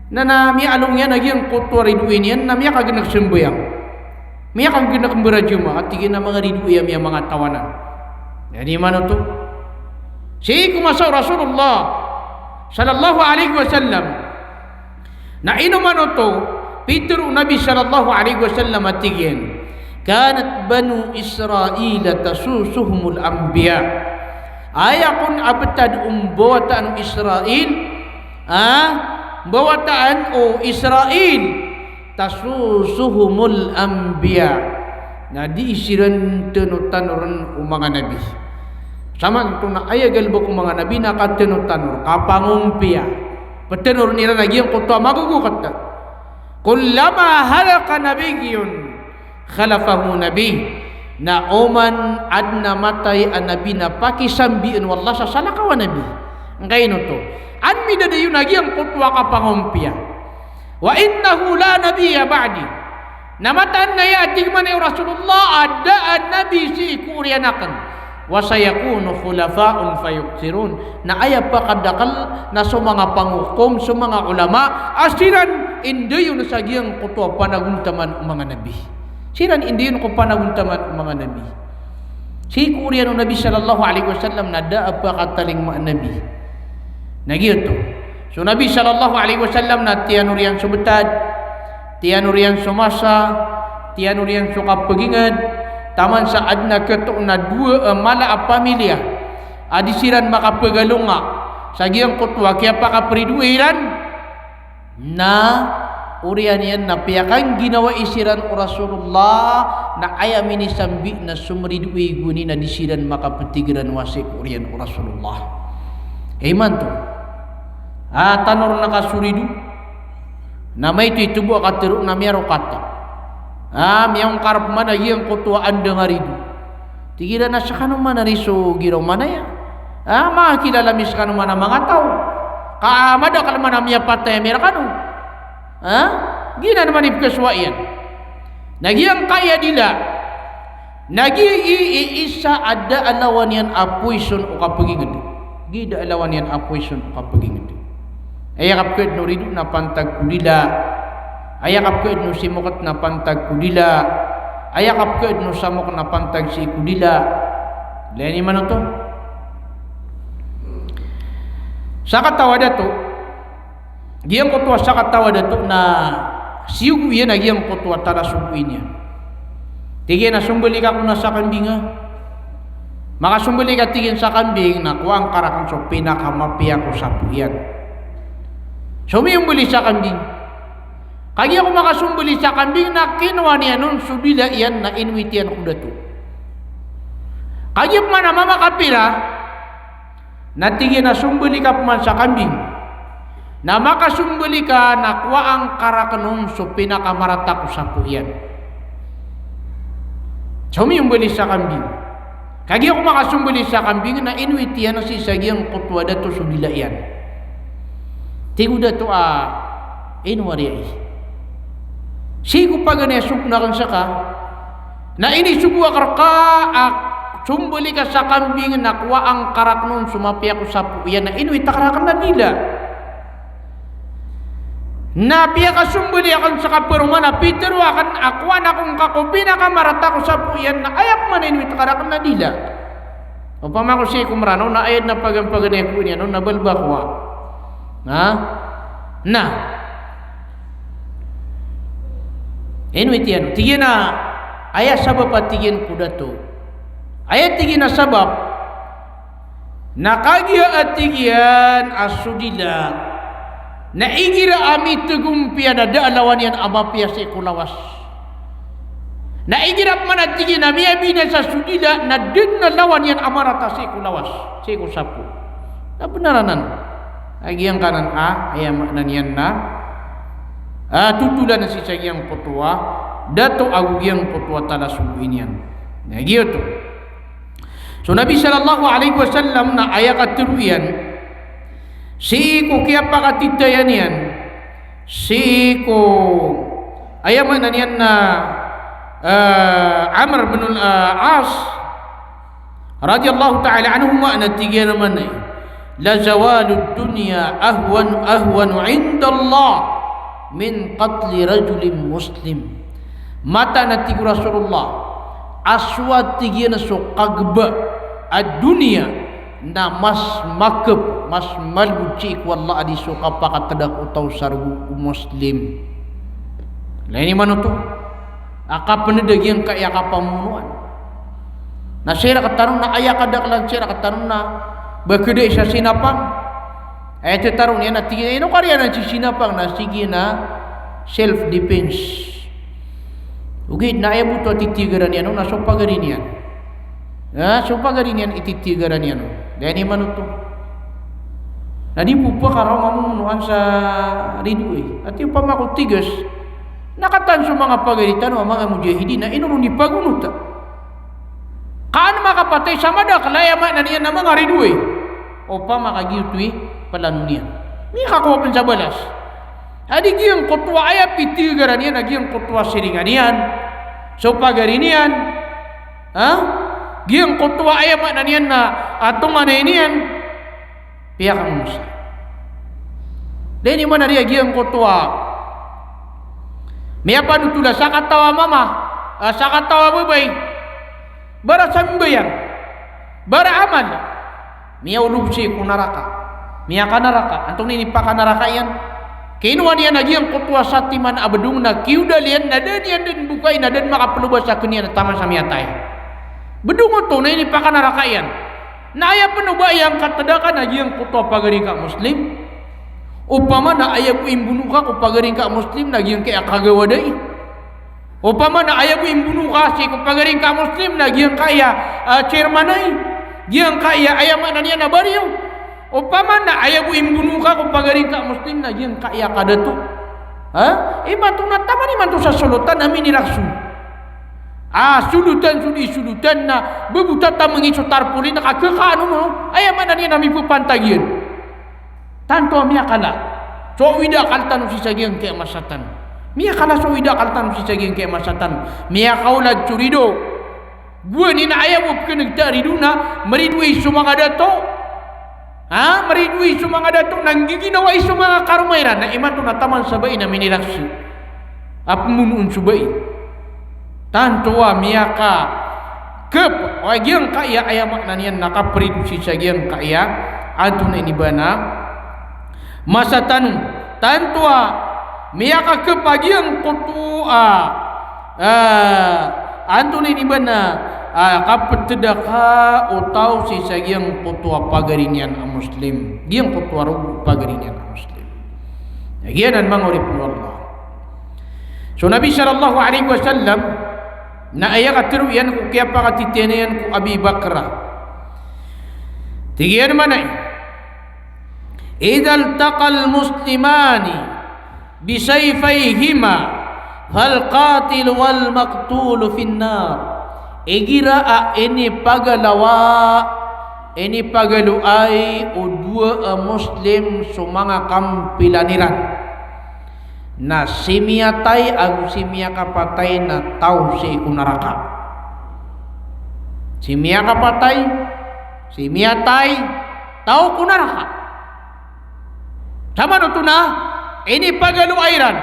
Na, na miyaalong iyan a giyangkoto a ridoay niyan na miyakagnk sambayang, miyakagnk mbarajamaah, a tig iyan a manga ridoay a miyamangatawanan. Aya maana oto. Sii ko masa o Rasulullah sallallahu alaihi wasallam. Na ino man oto, pitharo o Nabi sallallahu alaihi wasallam a tig iyan, "Kanat Banu Israila tasusuhumul anbiya." Aya kon a btad o mbawataan o Israil, ah, mbawataan o Israil, tasusuhumul anbiya. Na di siran tanotanorn o manga nabi. Samanto na aya galbk o manga nabi na katanotanor, kapangompiya. Pthanorn iran a giyangkoto a magogokt. Kullama halaka nabiyyun khalafahu nabi. Na oman adn a matay a nabi na pakisambian o Allah sa salakaw a nabi. Ngkaino oto? An midadayon a giyangkoto a kapangompiya. Wa innahu la nabiyya ba'di. Na mataan a aya tig mambo o Rasulullah a da a nabi sii ko oriyan akn. Wa sayakunu khulafa'un fayukthirun. Na aya pakadakl na so manga panghokom, so manga ulama, a siran i ndayon sa giyangkoto a panagontaman o manga nabi. Siran i ndayon ko panagontaman o manga nabi. Sii ko oriyan o Nabi sallallahu alaihi wasallam na da a pakatalingoma a nabi. Na giyoto. So Nabi sallallahu alaihi wasallam na tiyanor iyan so btad, tiyanor iyan so masa, tiyanor iyan so kapagingd, taman sa adn a katoon a dowa a mala a pamilya a di siran makapagalonga sa giyangkoto a kiyapakapridoay iran. Na oriyan iyan na piyakangginawai siran o Rasulullah, na aya minisambi na so mridoay goni na di siran makaptigran wasi ko oriyan o Rasulullah. Imanto a tanor na ka so rido, na maito i tobo a katharo na miyarokata. A miyangkar pman a giyangkoto a andang a rido. Tig iran a skano man ari so giraw manaya. A, makilala mi skano man a manga taw. Ka madakl man a miyapatay ami rkano. A, giyanan man i pkhasowa iyan. Na giyangkaya dila. Na giya i, i isa a da a lawan iyan a poison o kapagingd. Giya da a lawan iyan a poison o kapagingd. Aya kapkhaadn o rido na pantag ko dila. Aya kapkhaadn o simokt na pantag ko dila. Aya kapkhaadn o samok na pantag sii ko dila. Ilay niyo man oto. Sakataw a dato. Giyangkoto a sakataw a dato na siyogo iyan a giyangkoto a tarasogo iyan. Tig iyan a sombalika ko na sa kambing a. Makasombali ka, tig iyan, sa kambing na kowaan ka rakn so pinakamapiya ko sapo iyan. Somiyombali sa kambing. Kagiya ko makasombali sa kambing na kinowa niyan on so dila iyan na inowit iyan ko dato. Kagiya pman a mamakapira, na tig iyan a sombali ka pman sa kambing. Na makasombali ka na kowaan ka rakn on so pinakamarata ko sapo iyan. Somiyombali sa kambing. Kagiya ko makasombali sa kambing na inowit iyan sii sa giyangkoto a dato so dila iyan. Tig o dato a ino ari ai. Sii ko paganay a sogo akn ska. Na inisogo akn rka a sombali ka sa kambing na kowaan ka rakn on so mapiya ko sapo iyan na inowit ka rakn a dila. Na piyakasombali akn sa kaparoman a pitharo akn a kowaan akn ka ko pinakamarata ko sapo iyan na aya pman a inowit ka rakn a dila. Opama ko sii ko Mranaw na aya dn a paganpaganay ko iniyan on na balbakoa. Ha? Na. Ino itiyan, tig iyan a, aya sabap a tig iyan ko dato. Aya tig iyan a sabap, na kagiya a tig iyan a so dila, na igira a mitagompiya na da a lawan iyan a mapiya sii ko lawas. Na igira pman a tig iyan a miyabinasa so dila, na da dn a lawan iyan a marata sii ko lawas, sii ko sapo. Na bnar anan a giyangkanan a, aya maana niyan na, a, totolan sii sa giyangkoto a dato ago giyangkoto a talasoloy niyan. Na giyoto. So Nabi sallallahu alaihi wasallam na aya katharo iyan, sii ko kiyapakatitayan iyan, sii ko, aya maana niyan na, eh, Amr bin al-, eh, As radhiyallahu ta'ala anhuma, na tig iyan a maana, "La zawalud dunya ahwan, ahwanu indallah min qatli rajulin muslim." Mataan a tig o Rasulullah, a so a tig iyan a so kagba a doniya na mas makep, mas malbod sii ko Allah a di so kapakatdak o taw sa rogo o Muslim. Lagid iman oto a kapnd a giyangkaya kapamonoan. Na sii rktano na aya kadaklan sii rktano na ba kda i sa sinapang. Aya titaro niyan na tig iyan a ino kariyan a si sinapang na sii giya na self defense. Ogaid na aya bo oto a titigaran iyan on na so pagari niyan. Na so pagari niyan i titigaran iyan on. Lagid iman oto. Na di bo pkaraoma momonoan sa ridoay. Ati opama ko tigas na katan so manga pagari tano a manga mujahidin na ino ron i pagonota. Ka an makapatay sa madakl, aya maana niyan na manga ridoay. Opama ka giyoto i plano niyan, miyakakowa pn sa balas. A di giyangkoto a aya pitigaran iyan a giyangkoto a siringan iyan so pagari niyan. Ha? Giyangkoto a aya maana niyan na a tonganay niyan. Piyakamonosa. Lagid iman a riya giyangkoto a miyapanothol a sakataw a mama, a sakataw a babay, bara sambayang, bara amal, miyaolog sii ko naraka, miyakanaraka. Antonaa i inipakanaraka iyan? Kinowa niyan a giyangkoto a satiman a bdong na kiyodal iyan na da niyan dn bokai na da dn makaploba sa kn iyan a taman sa miyatay. Bdong oto na inipakanaraka iyan. Na aya pn o ba iyan katdakan a giyangkoto a pagari ngka a Muslim. Opama na aya bo imbono ka ko pagari ngka a Muslim na giyangkaya kagawad ai. Opama na aya bo imbono ka sii ko pagari ngka a Muslim na giyangkaya, ah, chairman ai. Giyangkaya, aya maana niyan na bariyo. Opama na aya bo imbono ka ko pagari ngka a Muslim na giyangkaya kadato. Ha? Imanto na taman imanto sa solotan a minirakso. Ah, solotan so di solotan na ba bo tatamngi so tarpaulin na kakhakaan on, aya maana niyan na mipapantag iyan. Tanto a miyakala so awid a akal tano sii sa giyangkaya masa tano. Miyakala so awid a akal tano sii sa giyangkaya masa tano. Miyakaolad so rido. Gowani na aya bo pknegta rido na mridoay so manga dato. Ha, mridoay so manga dato na nggiginawai so manga karoma iran, na imanto na taman sa bai na minirakso a pmonoon so bai. Tanto a miyakakep a giyangkaya, aya maana niyan na kaprido sii sa giyangkaya, antonaa ini ba na masa tano. Tanto a miyakakep a giyangkoto a, ah, antonaa ini ba na, ah, kaptdaka o taw sii sa giyangkoto a pagari niyan a Muslim. Giyangkoto a rogo o pagari niyan a Muslim. Giyanan manga oripn o Allah. So Nabi sallallahu alaihi wasallam na aya katharo iyan ko kiyapakatitayan iyan ko Abi Bakra. Tig iyan a maana, "Idha iltaqal muslimani bisayfayhima fal qatil wal maqtul fin nar." Igira a inipagalawa, inipagaloay o dowa a Muslim so manga kampilan iran, na si miyatay ago si miyakapatay na taw sii ko naraka. Si miyakapatay, si miyatay, taw ko naraka. Taman oto na inipagaloay iran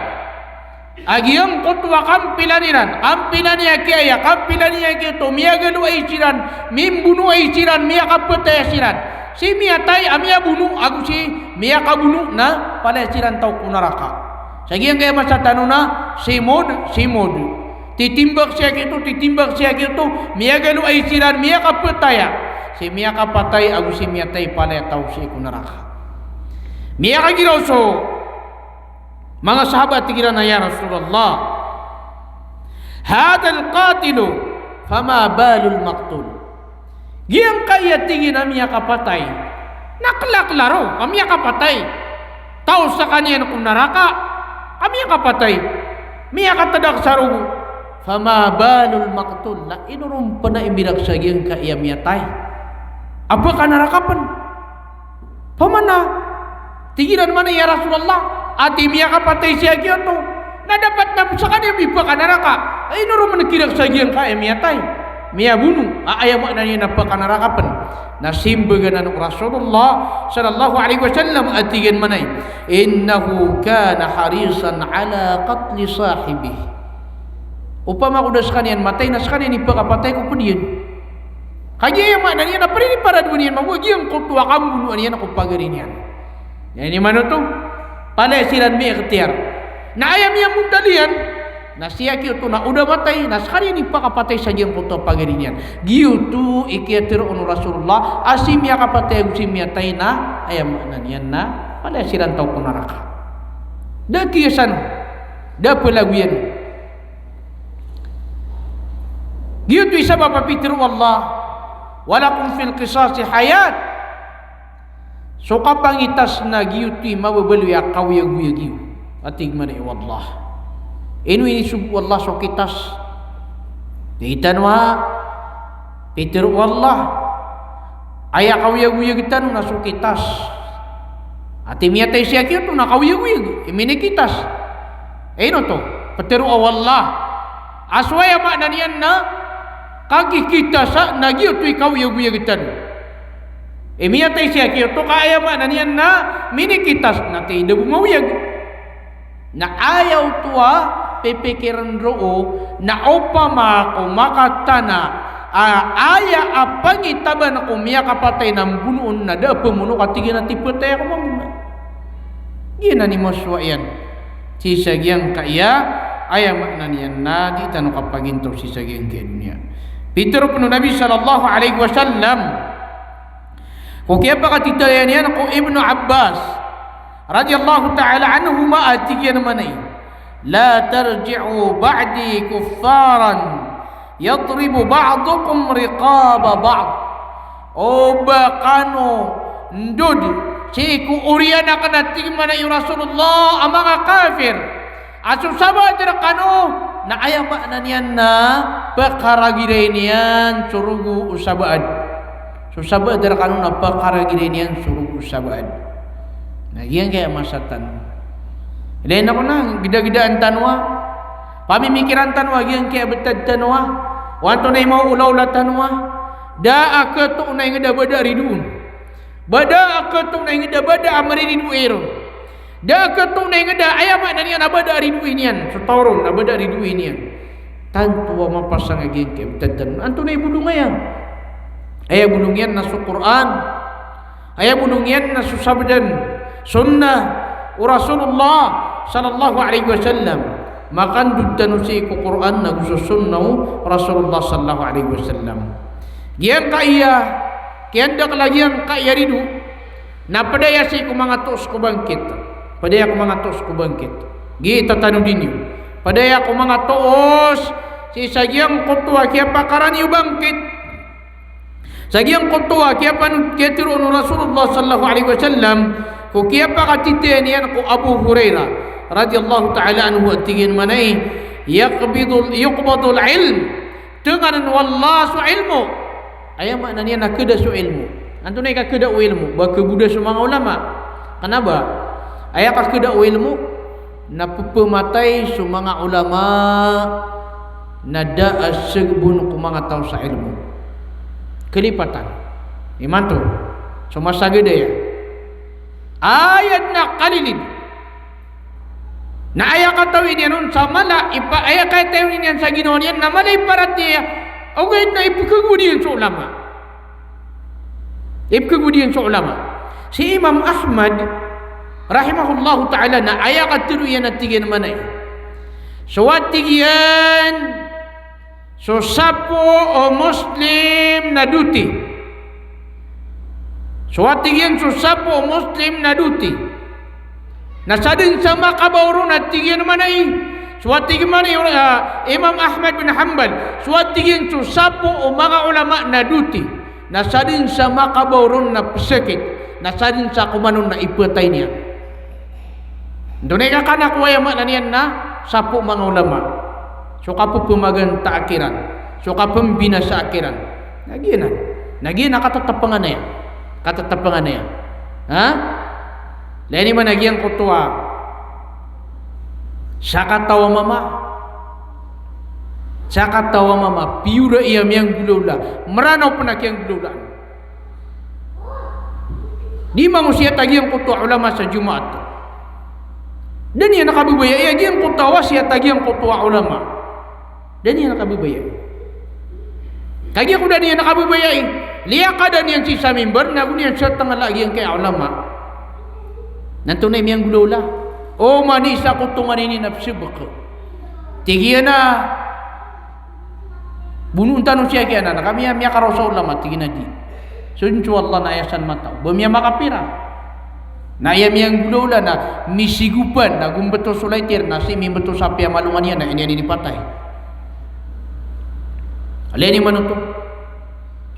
a giyangkoto a kampilan iran, kampilan iyan ki aya, kampilan iyan ki oto, miyagaloay siran, mimbonoay siran, miyakapatay siran. Si miyatay a miyabono ago si miyakabono na palaya siran taw ko naraka. Sa giyangkaya masa tano na Simod, simod. Titimbak sii a giyoto, titimbak sii a giyoto, miyagaloay siran, miyakapataya. Sii miyakapatay ago sii miyatay palaya taw sii ko naraka. Miyakagiraw so manga sahabat, tig iran a, "Ya Rasulullah, hadhal qatilu, fama balul maqtul?" Giyangkaya, tig iyan, a miyakapatay na klakla roo a miyakapatay, taw skaniyan ko naraka a miyakapatay, miyakatadak sa rogo. Fama balul maqtul, na ino ron pn a imirak sa giyangkaya miyatay a pkanaraka pn? Pamana, tig iran, mana, ya Rasulullah, ati miyakapatay sii a giyoto na dapat na skaniyan i pkanaraka. Ino ron pn kirak sa giyangkaya miyatay, miyabono, a aya maana niyan na pkanaraka pn? Na simbagan anan o Rasulullah sallallahu alaihi wasallam a tig iyan, mana, innahu kana harisan ala qatli sahibihi. Opama ko da skaniyan matay na skaniyan i pkapatay ko pd iyan. Kagiya aya maana niyan na pd iyan i paradoan iyan mambo a giyangkoto a kambonoan iyan ko pagari niyan. Aya niyan manoto, palaya siran miikhtiyar. Na aya miyamondal iyan na sii a giyoto na o da matay na skaniyan i pkapatay sa giyangkoto a pagari niyan. Giyoto i kiyatharoa on o Rasulullah a sii miyakapatay ago sii miyatay na aya maana niyan na palaya siran taw ko naraka. Da kiyasan, da plagoyan. Giyoto i sabap a pitharo o Allah, "Wa lakum fil qisasi hayat." So kapangitas na giyoto i mababaloy a kaoyagoyag iyo, a tig, mana, o Allah. Ino inisogo o Allah so kitas? Tig tano a pitharo o Allah, aya kaoyagoyag tano na so kitas. Ati miyatay sii a giyoto na kaoyagoyag i minikitas. Ino oto? Pitharo o Allah a so aya maana niyan na kagikitas na giyoto i kaoyagoyag tano. I miyatay sii a giyoto ka aya maana niyan na minikitas na tig iyan da bo maoyag. Na aya oto a pipikirn roo na opama ko makatana a aya a pangitaban ko miyakapatay na mbonoon na da a pamono ka tig iyan a tipatay ako mambo na. Giyanan i masowa iyan sii sa giyangkaya, aya maana niyan na di tano kapagintaw sii sa giyangkaya doniya. Pitharo pn o Nabi sallallahu alaihi wasallam ko kiyapakatitaya niyan ko Ibnu Abbas radiyallahu ta'ala anhuma a tig iyan, mana, "La tarji'u ba'di kuffaran yadribu ba'dukum riqaba ba'd." O ba kano ndod sii ko oriyan akn, a tig, mana, o Rasulullah, a manga kafir a so sabaad rkano na aya maana niyan na pkaragiray niyan so rogo o sabaad. So sabaad rkano na pkaragiray niyan so rogo o sabaad. Na giyangkaya masa tano, ilay ako na, gdagdaan tano a pamimikiran tano a giyangkaya btad tano a, o antonaa i maoolaola tano a, da a khatoon a ingd a ba da ridoon. Ba da a khatoon a ingd a ba da a mariridoay ron. Da a khatoon a ingd a aya maana niyan a ba da a ridoay niyan so taw ron, a ba da a ridoay niyan. Tanto a mapasang a giyangkaya btad tano. Antonaa i bolong aya? Aya bolong iyan na so Qur'an. Aya bolong iyan na so sabdan, sunnah o Rasulullah sallallahu alaihi wasallam. Makandod tano sii ko Qur'an ago so sunnah o Rasulullah sallallahu alaihi wasallam. Giyangkaya kiyandakl a giyangkaya rido na pd aya sii ko manga toos ko bangkit. Pd aya ko manga toos ko bangkit. Giya tatanodi niyo. Pd aya ko manga toos sii sa giyangkoto a kiyapakarani o bangkit. Sa giyangkoto a kiyapano-, kiyatharoa on o Rasulullah sallallahu alaihi wasallam ko kiyapakatitaya niyan ko Abu Hurairah radiyallahu ta'ala anhu a tig iyan, mana, yaqbidul, yuqbadul ilm. Tnganan o Allah so ilmo. Aya maana niyan na khada so ilmo. Antonaa i kakhada o ilmo? Ba khaboda so manga ulama. Kna ba aya kakhada o ilmo na pphamatay so manga ulama na da a sgbon ko manga taw sa ilmo. Kalipatan imanto so masagad aya. Aya dn a kalilid na aya katawi niyan on sa mala, ipa-, aya katawi niyan sa ginawa niyan na mala i paratiyaya, ogaid na ipkhagod iyan so ulama. Ipkhagod iyan so ulama. Si Imam Ahmad rahimahullahu ta'ala na aya katharo iyan a tig iyan, mana, So a tig iyan, so sapo o Muslim na doti. So a tig iyan, so sapo o Muslim na doti. Na sadn sa makabaw ron a tig iyan manay. So a tig iyan manay, ah, Imam Ahmad bin Hanbal. So a tig iyan, so sapo o manga ulama na doti. Na sadn sa makabaw ron na psakit. Na sadn sa komanon na ipatay niyan. Antonaa i kakana ko aya maana niyan na sapo manga ulama? So kapepemaganta a kiran, so kapembinasa a kiran. Na giyanan. Na giyanan a katatapngan aya. Katatapngan aya. Ha? Lagid iman a giyangkoto a sakataw a mama. Sakataw a mama, piyora iyan miyanggolawla. Meranaw pen a kiyanggolawlaan. Di mangosiyat a giyangkoto a ulama sa Jumaat. Da niyan kababayai a giyangkoto a wasiyat a giyangkoto a ulama. Da niyan kababayai. Kagiya ko da niyan kababayai, liyakadan iyan sii sa mimbar, na go niyan satangala a giyangkai a ulama. Na antonaa i miyanggolawla? Oman i isa ko tonganay niyan a psebek. Tig iyan a, bonoon tano siya kiyanan, ka miya, miyakaraw sa ulama, tig iyan a di. So, insha Allah na aya san matao. Ba miyamakapira? Na aya miyanggolawla na misigopan, na go mbeto so lighter, na sii mimbeto sa piyamalongan iyan, na iniyan inipatay. Lagid iman oto.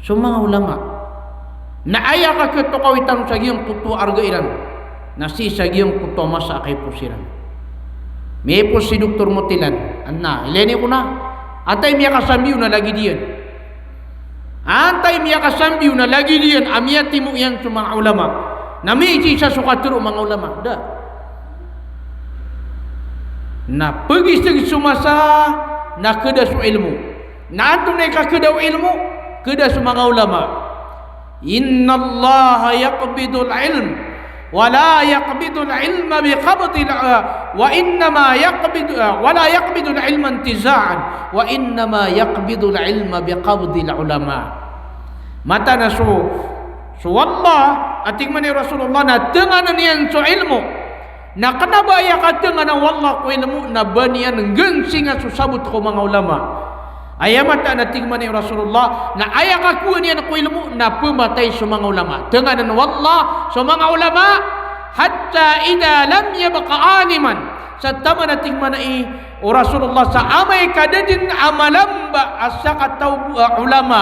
So manga ulama. Na aya kaketokawi tano sa giyangkoto a arga iran. Na sii sa giyangkoto a masa a kaipos iran. Miyaipos si Doktor Motilan. Anna, ilaya niyo ko na. Antaa i miyakasambi on na lagid iyan? Antaa i miyakasambi on na lagid iyan a miyatimo iyan so manga ulama? Na miyaisisa so katero o manga ulama. Da. Na pegiseg so masa na keda so ilmo. Na antonaa i kakeda o ilmo? Keda so manga ulama. Innallaha yaqbidul ilm, wa la yaqbidul ilma biqabdil, ah, wa innama yaqbidu, ah, wa la yaqbidul ilma intiza'an, wa innama yaqbidul ilma biqabdil ulama. Mataan a so, so Allah, a tig mambo o Rasulullah, na tenganen iyan so ilmo. Na kena ba aya katenganan o Allah ko ilmo na ba niyan nggensinga so sabot ko manga ulama. Aya mataan a tig mambo o Rasulullah, na aya kakowa niyan ko ilmo na pematay so manga ulama. Tenganen o Allah so manga ulama, hatta idha lam yabqa aliman. Sa taman a tig mambo o Rasulullah sa amay ka da den a malamba a sakataw bo a ulama,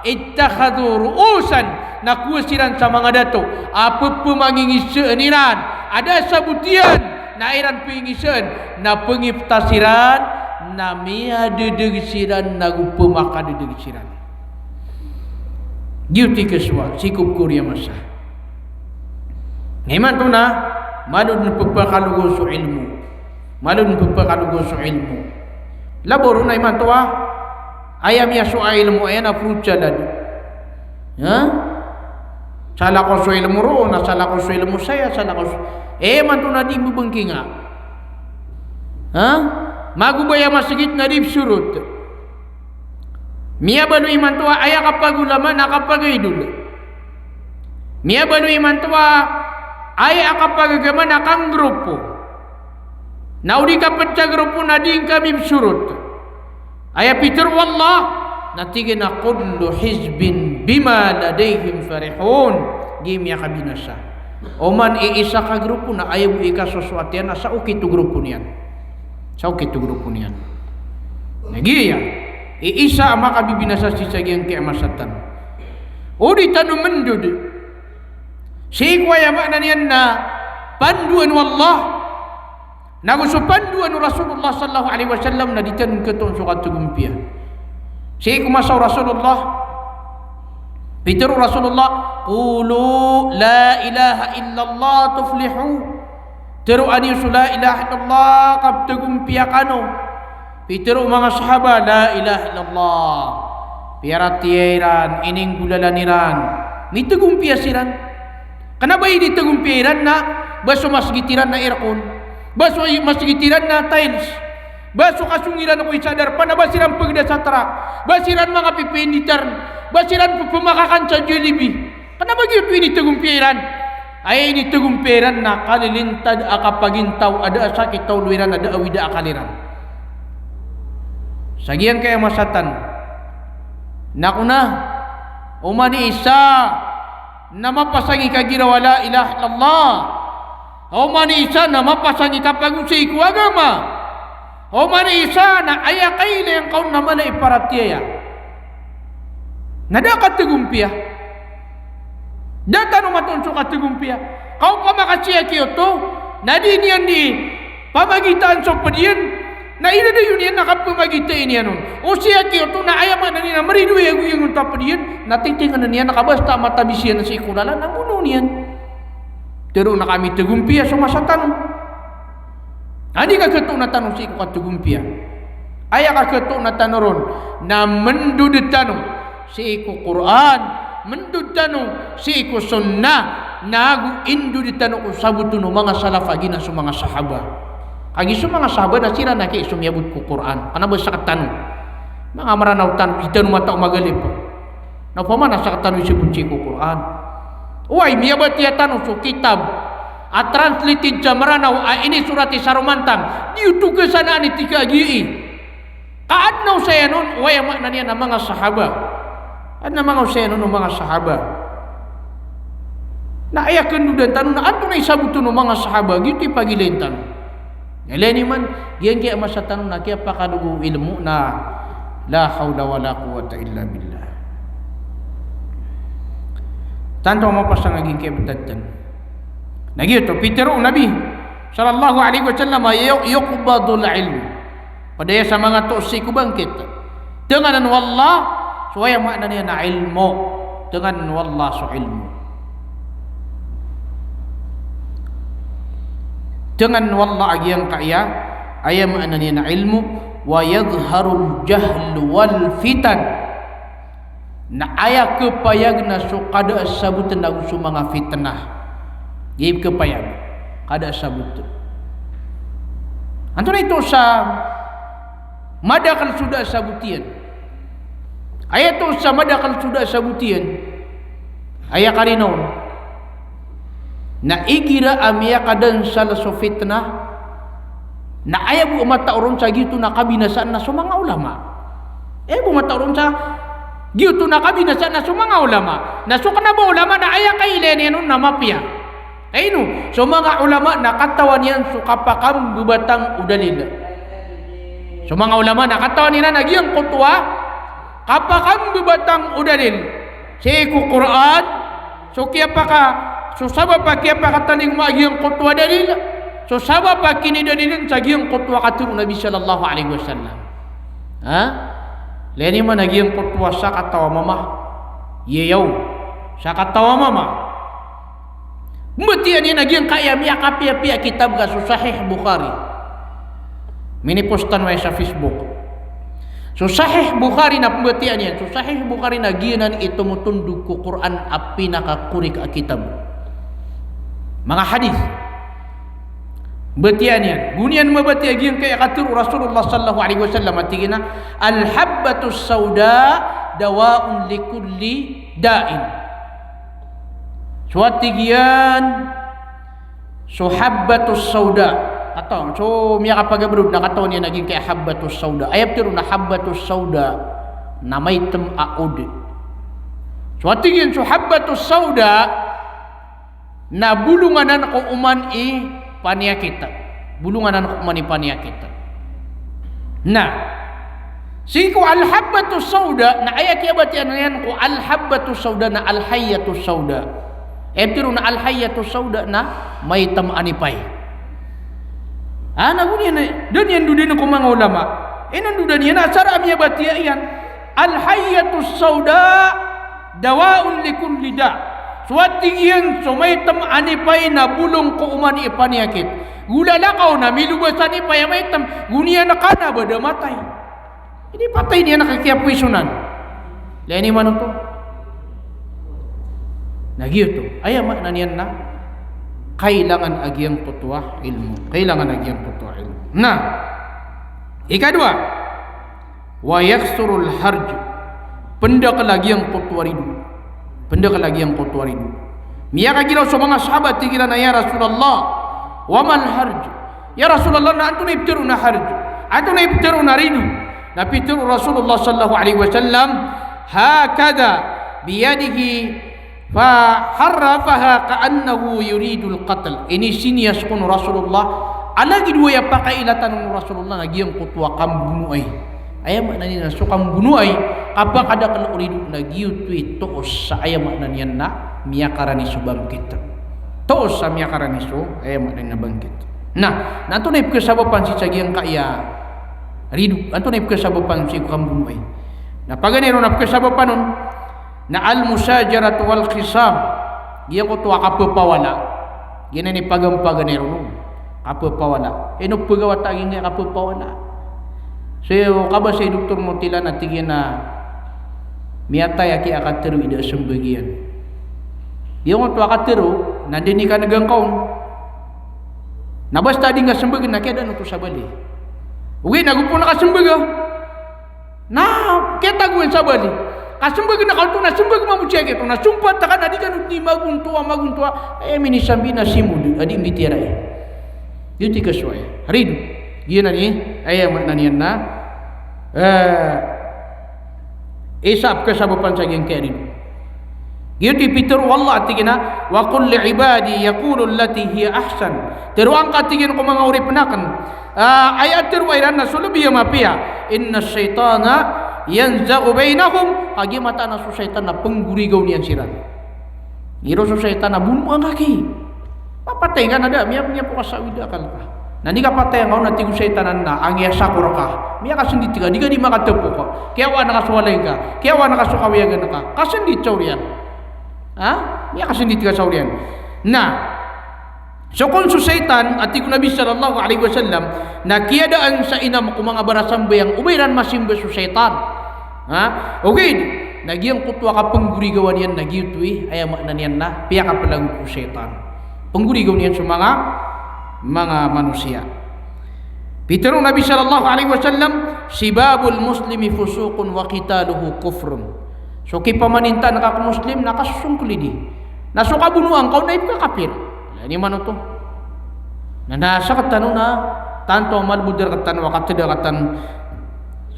ittakhadhu ru'usan, na kowa siran sa manga dato a pepemangingisaan iran a da a sabot iyan, na iran pengingisaan, na pengipta siran, na miyadedeg siran, na go pemakadedeg siran. Giyoto i kesowa sii ko pekori a masa. Na imanto na malo den pepakalogo so ilmo. Malo den pepakalogo so ilmo. Labo ron a imanto a aya miyasowa a ilmo aya na fruit salad. Ha? Salakaw so ilmo roo, na salakaw so ilmo saya, salakaw so, eh, imanto na di mbebengkinga. Ha? Magobay a masgit na di psorot. Miyabaloy imanto a aya kapagulama na kapagaidol. Miyabaloy imanto a aya kapagagama na kanggrupo. Na o di ka ped sa grupo na di ngka mibsorot. Aya pitero o Allah, na tig iyan a, "Kullu hizbin bima ladayhim farihun." Giya i miyakabinasa. Oman i isa ka grupo na aya bo i kasosoat iyan a sa okit o grupo niyan. Sa okit o grupo niyan. Na giya i isa a makabibinasa sii sa giyangkai a masa tano. O di tano mendod sii ko aya maana niyan na pandoan o Allah, nago so pandoan o Rasulullah sallallahu alaihi wasallam, na di tano ketoon so kategompiya. Sii ko masa o Rasulullah, pitero o Rasulullah, "Qulu la ilaha illallah tuflihu." Teroa niyo so la ilaha illallah, ka petegompiya kano. Pitero o manga sahaba, "La ilaha illallah." Piyaratiyaya iran, ininggolalan iran. Mitegompiya siran. Kena ba initegompiya iran na ba so masgit iran na aircon, ba so i-, masgit iran na tiles, ba so kasong iran ko isa a darpa na ba siran pegeda sa trak, ba siran manga pipiinditar, ba siran pepemakakan sa Jollibee. Kena ba giyoto i initegompiya iran. Aya initegompiya iran na kalilintad a kapagintaw a da a sakit a olo iran, a da a wida a akal iran. Sa giyangkaya masa tano. Na kona, oman i isa na mapasang i kagiraw a la ilaha illallah. Oman i isa na mapasang i kapagosay ko agama. Oman i isa na aya kailay angka on na mala i paratiyaya. Na da a kategompiya. Da tano matoon so kategompiya. Ka opama ka sii a giyoto, na di niyan di pamagitaan so ped iyan, na ilalayon iyan na kapamagitaan iyan on. O sii a giyoto na aya maana niyan na maridoay a goyangon ta ped iyan, na titikanan iyan na kabasta matabis iyan sii ko lalan na bonoon iyan. Tero na kami tegompiya so masa tano. Anda i kaketoona tano sii ko kategompiya? Aya kaketoona tano ron na mendod tano sii ko Qur'an, mendod tano sii ko sunnah, nago indod tano ko sabot o manga salaf a giyanan so manga sahaba. Kagiya so manga sahaba na siran aki so miyabot ko Qur'an. Kena ba sektano, manga Meranaw tano, di tano matao magalip. Na opama na sektano i sabot sii ko Qur'an. Oway, miyabatiya tano so kitab a translated sa Meranaw a inisorat i Saromantang. Di oto kasanaan i tig a giya i. Ka aden a osayan on, oway, a maana niyan na manga sahaba. Aden a manga osayan on o manga sahaba. Na aya kendodan tano na antonaa i sabot o manga sahaba, giyoto i pagilayn tano. Ilay niyo man, giyangkaya masa tano na kiyapakalogo o ilmo na la hawla wala quwwata illa billah. Tanto a mapasang a giyangkaya betad tano. Na giyoto, pitero o Nabi sallallahu alaihi wasallam, yu-, yuqbadul ilm. Ped aya sa manga toos sii ko bangkit, tenganen o Allah so aya maana niyan na ilmo. Tenganen o Allah so ilmo. Tenganen o Allah a giyangkaya, aya maana niyan na ilmo, wa yadhharul jahl wal fitan. Na aya kepayag na so kada a sabot ago so manga fitnah. Giya i kepayag, kada a sabot. Antonaa i toos a madakel so da a sabot iyan? Aya toos a madakel so da a sabot iyan, aya karina on na igira a miyakadansal so fitnah, na aya bo a matao ron sa giyoto na kabinasaan na so manga ulama. Aya bo a matao ron sa giyoto na kabinasaan na so manga ulama. Na so kena ba ulama na aya kailay niyan on na mapiya. Ka ino, so manga ulama na katawan iyan so kapakambebatang o dalil. So manga ulama na katawan iran a giyangkoto a kapakambebatang o dalil sii ko Qur'an, so kiyapaka-, so sabap a kiyapakatalingoma a giyangkoto a dalil, so sabap a kinidalilen sa giyangkoto a katero o Nabi sallallahu alaihi wasallam. Ha? Ilay niyo man a giyangkoto a sakataw a mama. Iyaw. Sakataw a mama. Mbatiya niyan a giyangkaya miyakapiyapiya a kitab ka so Sahih Bukhari. Minipost tano aya sa Facebook. So Sahih Bukhari na pembatiya niyan, so Sahih Bukhari na giyanan i tomotondog ko Qur'an a pinakakorik a kitab. Manga hadith. Batiya niyan. Go niyan mabatiya giyangkaya katero o Rasulullah sallallahu alaihi wasallam a tig iyan a, "Al-habbatus sauda dawa'un likulli da'in." So a tig iyan, so habbatus sauda. Katawan, so miyakapagabrod na katawan iyan a giyangkaya habbatus sauda. Aya petero na habbatus sauda na maitem a od. So a tig iyan, so habbatus sauda na bolong anan ko oman i paniyakit. Bolong anan ko oman i paniyakit. Na sii ko al-habbatus sauda, na aya kiyabatiya niyan ko al-habbatus sauda na al-hayyatus sauda. Aya petero na al-hayyatus sauda na maitem a anipay. A, na go niyan, da niyan dodan ko manga ulama. Inondodan iyan a asar a miyabatiya iyan. Al-hayyatus sauda dawa'un likulli da'. So a tig iyan, so maitem a anipay na bolong ko oman i paniyakit. Go lalakaw na miloba sa anipay a maitem, go niyan kana ba da matay. Inipatay niyan a kakiyapoisonan. Ilay niyo man oto. Na giyoto. Aya maana niyan na kailangan a giyangkoto a ilmo. Kailangan a giyangkoto a ilmo. Na ikadowa, wa yakthurul harj. Pendakel a giyangkoto a rido. Pendakel a giyangkoto a rido. Miyakagiraw so manga sahabat, tig iran a, "Ya Rasulullah, wa mal harj?" Ya Rasulullah, na antonaa i petero na harj? Antonaa i petero na rido? Na pitharo o Rasulullah sallallahu alaihi wasallam, hakadha biyadihi faharrafaha ka'annahu yuridul qatl. Inisiniyas kon o Rasulullah, a lagid o aya pakailatan o Rasulullah na giyangkoto a kambonoay. Aya maana niyan na so kambonoay, kapakadakel o rido na giyoto i toos sa aya maana niyan na miyakarani so bangkit. Toos sa miyakarani so, aya maana niyan na bangkit. Na, na antonaa i pkhasabapan sii sa giyangkaya rido, antonaa i pkhasabapan sii ko kambonoay. Na paganay ron a pkhasabapan on, na al-mushajaratu wal khisam. Giyangkoto a kapphawala. Giyanan i pagampaganay ron. Kapphawala. Ino pegawata giyangkaya kapphawala. So kabasa i Doktor Mutilan a tig iyan a miyatay aki a katharo i da a sembag iyan. Giyangkoto a katharo, na di ni kanegang kaon. Na basta di nga sembag na kiyadaan oto sabali. Ogaid na go pn a kasembag a. Na kiyatagoan sabali. Kasembag na kaoto na sembag mambo sii kito na sompat ka na di kano di magontoa, magontoa. Eh, minisambi na simod a di mbitiyarai. Giyoto i kasowa iyan. Rido. Giyanan i, aya maana niyan na, eh, isa a pkhasabapan sa giyangkaya rido. Giyoto i pitharo o Allah a tig iyan a, wa qul li ibadi yaqulu allati hiya ahsan. Tharoa ngka, tig iyan, ko manga oripn akn, ah, aya tharoa iran na so lbi a mapiya. Inna shaytana yanzaghu bainahum. Kagiya mataan a so shaytan na penggorigaw niyan siran. Igira so shaytan na bonoa ngka ki. Mapatay ngka na da, miya, miyapokas sa awid a akal ka. Na di kapatay ngka on na tig o shaytan anan a, angiya sakor ka. Miyakasndit ka, di ka di makatapok. Kiyawaan ka so walay ngka, kiyawaan ka so kawiyagan ka. Kasndit sa oriyan. Ha? Miyakasndit ka sa oriyan. Na, so kon so shaytan, a tig o Nabi sallallahu alaihi wasallam, na kiyadaan sa inam ko manga barasambayang o ba iran masimba so shaytan. Ha? Ogaid na giyangkoto a kapenggorigawan iyan na giyoto i, aya maana niyan na piyakaplagok o shaytan. Penggorigaw niyan so manga, manga manosiya. Pitharo o Nabi sallallahu alaihi wasallam, sibabul muslimi fusuqun wa qitaluhu kufrun. So kipamanintaan ka ko Muslim na kasosongklidi. Na so kabonoa ngka on na ipkakapir. Lagid iman oto. Na, na sktano na tanto a malbod rktano a katda rktano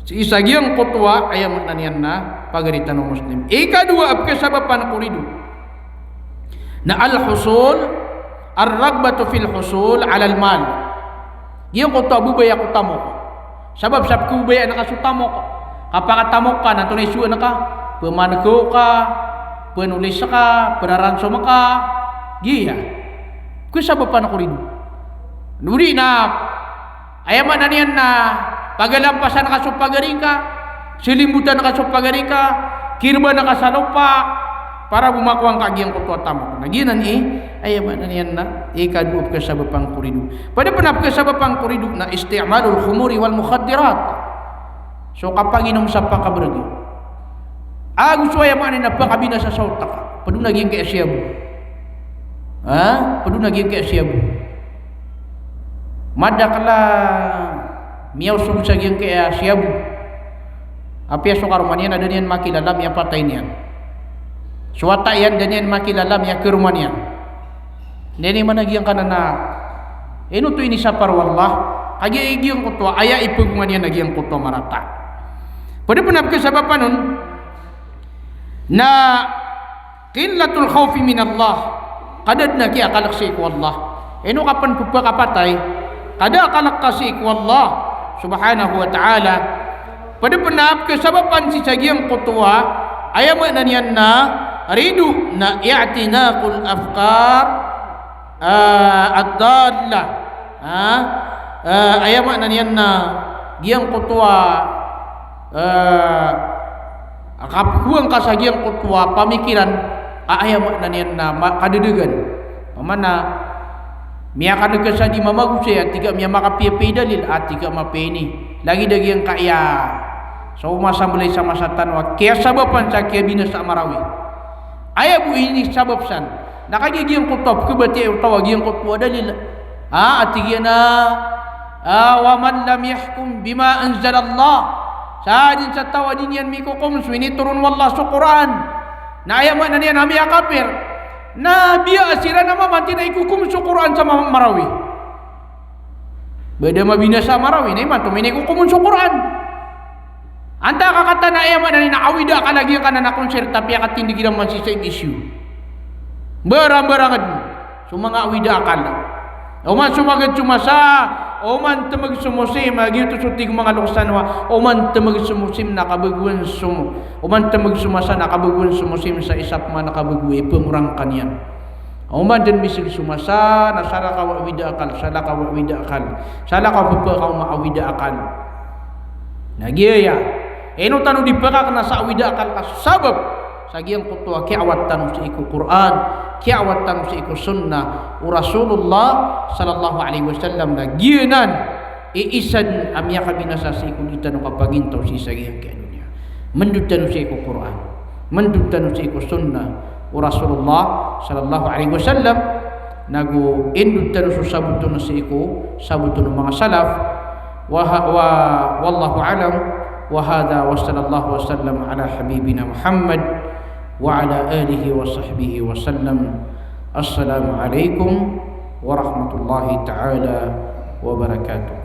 sii sa giyangkoto a, aya maana niyan na, pagari tano a Muslim. Ikadowa a pkhasabapan ko rido na al-husul, ar-raghbatu fil husul alal mal. Giyangkoto a babaya ko tamok. Sabap sa pkhababayaan ka so tamok. Kapakatamok ka, na antonaa i sowa ngka? Pmankaw ka, pnolis ka, praransom ka. Giya. Pkhasabapan ko rido. Odi na, aya maana niyan na pagalampasan ka so pagari ngka, slimbotan ka so pagari ngka, kirban ka sa lopa, para bo makowa ngka giyangkoto a tamok. Na giyanan i, aya maana niyan na ikadowa a pkhasabapan ko rido. Pd pn a pkhasabapan ko rido na isti'malul khumuri wal mukhaddirat. So kapanginom sa pakabrg. Ago so, aya maana niyan na pakabinasa sa otak. Pd on a giyangkaya shabu. Ha? Pd on a giyangkaya shabu. Madakl a miyaosog sa giyangkaya shabu. Apiya so karoma niyan a da niyan makilala, miyapatay niyan. So wata iyan, da niyan makilala, miyakaroma niyan. Anda i mana giyangkanan a, ino oto inisapar o Allah, kagiya giyangkoto a aya ipagonga niyan a giyangkoto a marata. Pd pn a pkhasabapan on na qillatul khawfi minallah. Kada dn a kiyakalk sii ko Allah. Ino ka pn pphakapatay, kada a kalk ka sii ko Allah subhanahu wa ta'ala. Pd pn a pkhasabapan sii sa giyangkoto a, aya maana niyan na rido na i'tinaqul afkar, ah, ad-dallah. Ha? Ah, aya maana niyan na giyangkoto a, ah, kapkowaan ka sa giyangkoto a pamikiran a, aya maana niyan na ma-, kadadagan. Maana, miyakaneg ka sa di mamagosay, a tig ka miyamakapiyapiya i dalil, a tig ka mapiya ini. Lagid a giyangkaya so masamblay sa masa tano a kiyasabapan sa kiyabinasa a Marawi. Aya bo inisabap san na kagiya giyangkoto a pkhabatiya o taw a giyangkoto a dalil. A, a tig iyan a, a, wa man lam yahkum bima anzalallah. Sadn sa taw a di niyan mikokom so initoron o Allah, so Qur'an. Na aya maana niyan a miyakapir. Na biya siran a mamati na ikokom so Qur'an sa ma-, Marawi. Ba da mabinasa a Marawi, na imanto minikokom on so Qur'an. Antaa ka katanaa, aya maana niyan na awida akal a giyangkanan a concert a piyakatindg iran man sii sa M S U. Mbarambarang dn so manga awida akal. Oman so magd so masa, oman tmg so mosim, a giyoto so tig o manga loks tano a, oman tmg so mosim na kabagoan so, oman tmg so masa na kabagoan so mosim sa isa pman a kabago i pngorangka niyan. Oman dn misg so masa na salakaw a awida akal, salakaw a awida akal, salakaw a pphakaoma a awida akal. Na giyaya, ino tano di pkakna sa awida akal ka sabap sa giyangkoto a kiyaawat tano sii ko Qur'an, kiyaawat tano sii ko sunnah o Rasulullah sallallahu alaihi wasallam, na giyanan i isa dn a miyakabinasa sii ko di tano kapagintaw sii sa giyangkai a doniya. Mndod tano sii ko Qur'an, mndod tano sii ko sunnah o Rasulullah sallallahu alaihi wasallam, nago indod tano so sabot on sii ko sabot on o manga salaf. Wa ha-, wa, wallahu a'lam. Wa hadha wa sallallahu wa sallam ala habibina Muhammad wa ala alihi wa sahbihi wa sallam. Assalamu alaikum warahmatullahi ta'ala wabarakatuh.